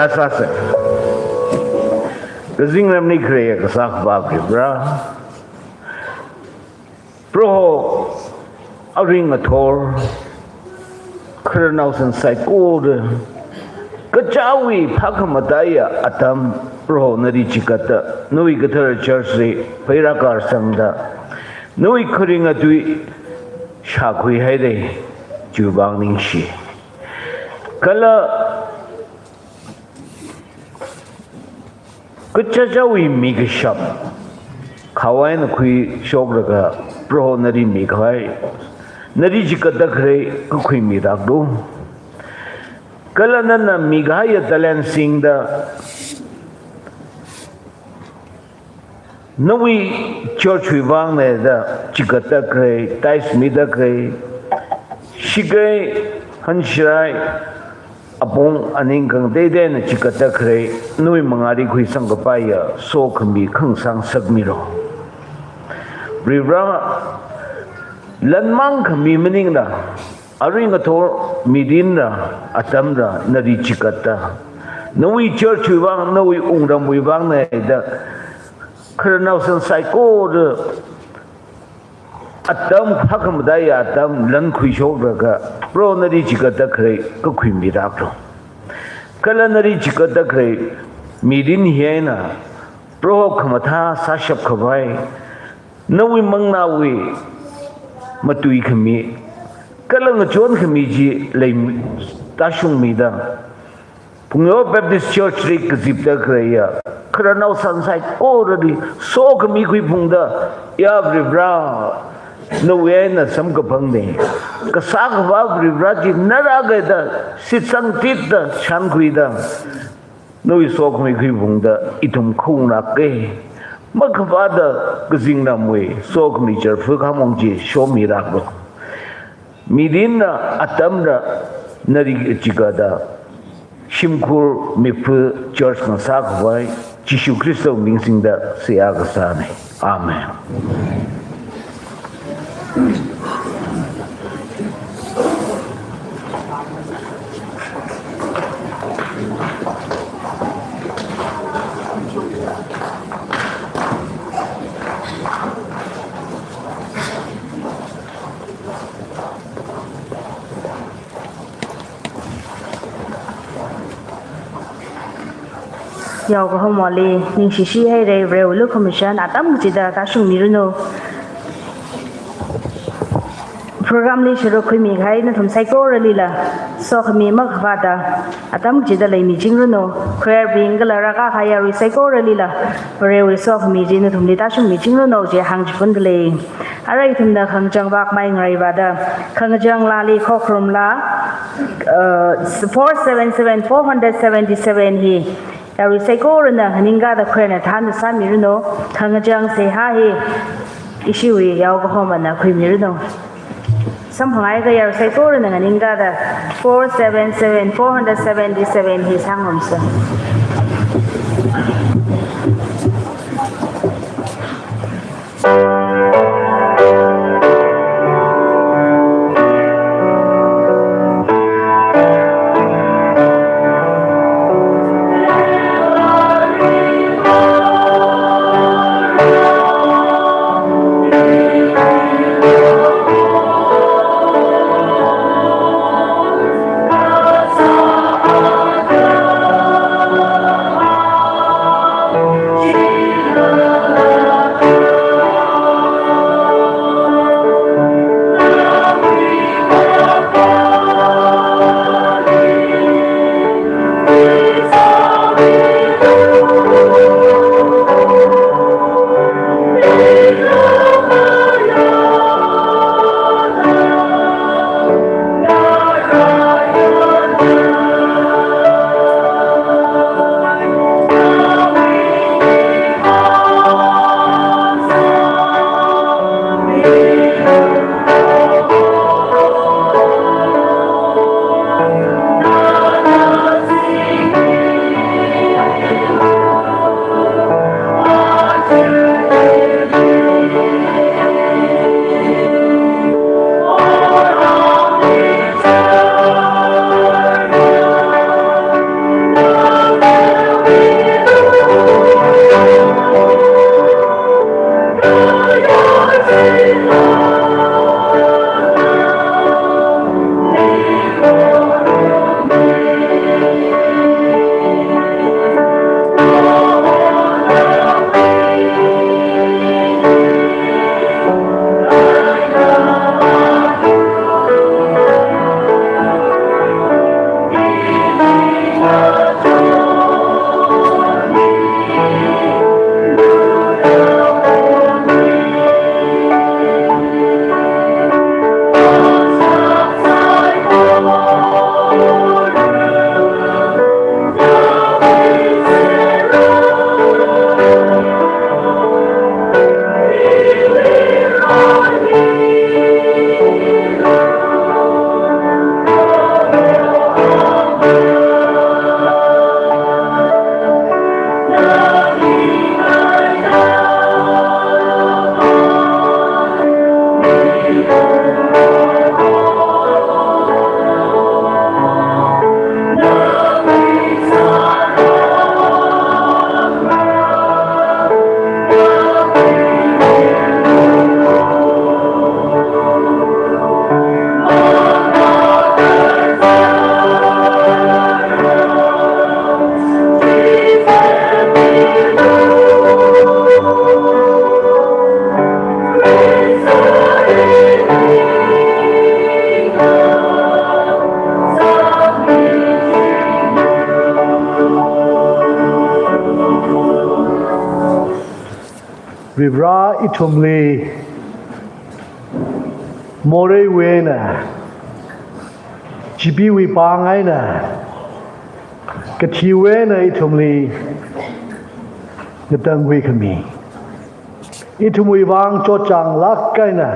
sāsa. Kazingramli khaleiya Kasā Akhava Varivara, Proho, arui ngathor khararnao san saikora, kachāwui phākhamataiya atam, Proho nali chigatda, nawui kathara church li pheirākasangda, nawui kharinga tui shākhuihaira, chiwui vang ningshi. Kala kachichāwui mikashap khavai eina khuishoklaga, Proho nali mikhavai, nali chigatda khalei kakhui miraklu. Kala nana mikahaiya talent singda, nawui church wui vangna da chigatda khalei, tithes mida khalei, shikai, hanshirai, apong aning khangateiteina chigatda khalei, nawui mangāli khuisangkapaiya sokhami khangasang sakmilo. Varivara, lan mang khami maningla, arui ngathor mirinla, atamla nali chigatda, nawui church wui vang, nawui wungramwui vangna da, khararnao san saikora atam, phākhamataiya atam lan khuishoklaga, Proho nali chigatda khalei kakhui miraklu. Kala nali chigatda khalei mirin hi eina, Proho khamathā sāshap khavai, nawui manglāwui matui khami, kala ngachon khami chi lei, tāshungmida, Phungyo Baptist Church li kazipda khaleiya khararnao san saikorali sokhami khuiphungda, ya Varivara, nawui eina samkaphangna. Kasā Akhava Varivara chi nala rākada, shitsang titda, shānkhuida, nawui sokhami khuiphungda ithum khaunglāka. Makhavāda kazingramwui sokhami charfu khamong chi shomiraklu. Mirinla, atamla nali chigatda, shimkhur miphu church ngasā khavai, Jishu Khristawui ming singda seihā kasāna. Amen. Yaokahomali ningshishi haira, Varewui lukhamashan atam kachida tāshungmiranu. Program li sharuk khuimi kahai nathum saikoralila sokhami makhavāda atam kachida leimichingranu. Choir bing kala rākahai yarui saikoralila Varewui sokhami chi nathumli tāshungmichingranu chi hāngchipunda lei. Arui ithumna khangachang vak mai ngarai vāda, khangachang laali khokharum laa, uh, four seven seven, four hundred seventy-seven hi yarui saikorana nganingkada choir na thānda sāmiranu. Khangachang seihā hi ishiwui yaokahomana khuimiranu. Samphangakha yarui saikorana nganingkada four seven seven, four hundred seventy-seven hi sāngarumsa. Varivara ithumli moreiwui eina, chipeewui pāng eina, kathiwui eina ithumli ngatangkhui khami, ithumwui vang chotchānglāk eina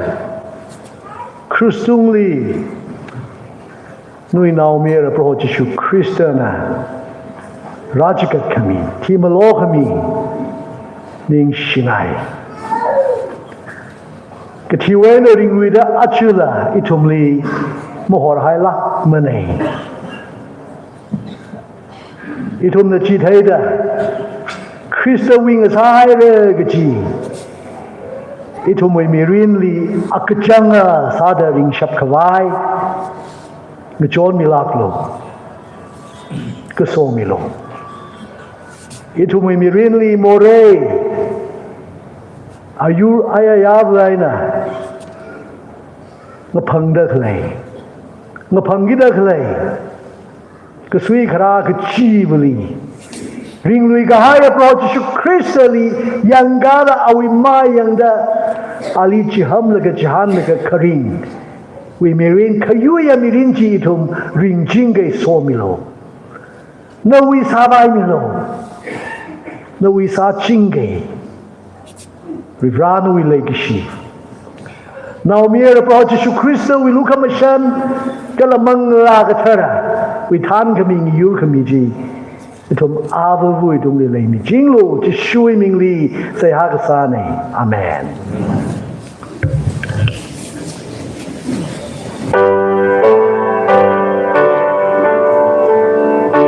krush tungli nawui Naomayara Proho Jishu Khristana rāchikat khami, thimalo khami ningshingai. Kathiwui eina ringluida ajala ithumli mahorhailākmana. Ithumna chitheida Khristawui ngasāhaira kaji ithumwui mirinli akachanga sāda ringshap khavai ngachonmilāklu, kasomilu. Ithumwui mirinli morei, ayur ayayāwui eina ngaphangda khalei, ngaphangkida khalei kasui kharā kachivali ringlui kahaiya Proho Jishu Khristali yangkāda, awui mai yangda, ali chihamlaga chihānlaga kharingwui mirin, khayuiya mirin chi ithum ringchingkei somilu. Nawui sāpaimilu. Nawui sāchingkei. Varivara nawui leikashi, Naomayara Proho Jishu Khristawui lukhamashan kala Manglā Katharawui thānkhami ngayurkhami chi ithum avāva̱wui tungli leimichinglu, Jishuwui mingli seihā kasāna. Amen.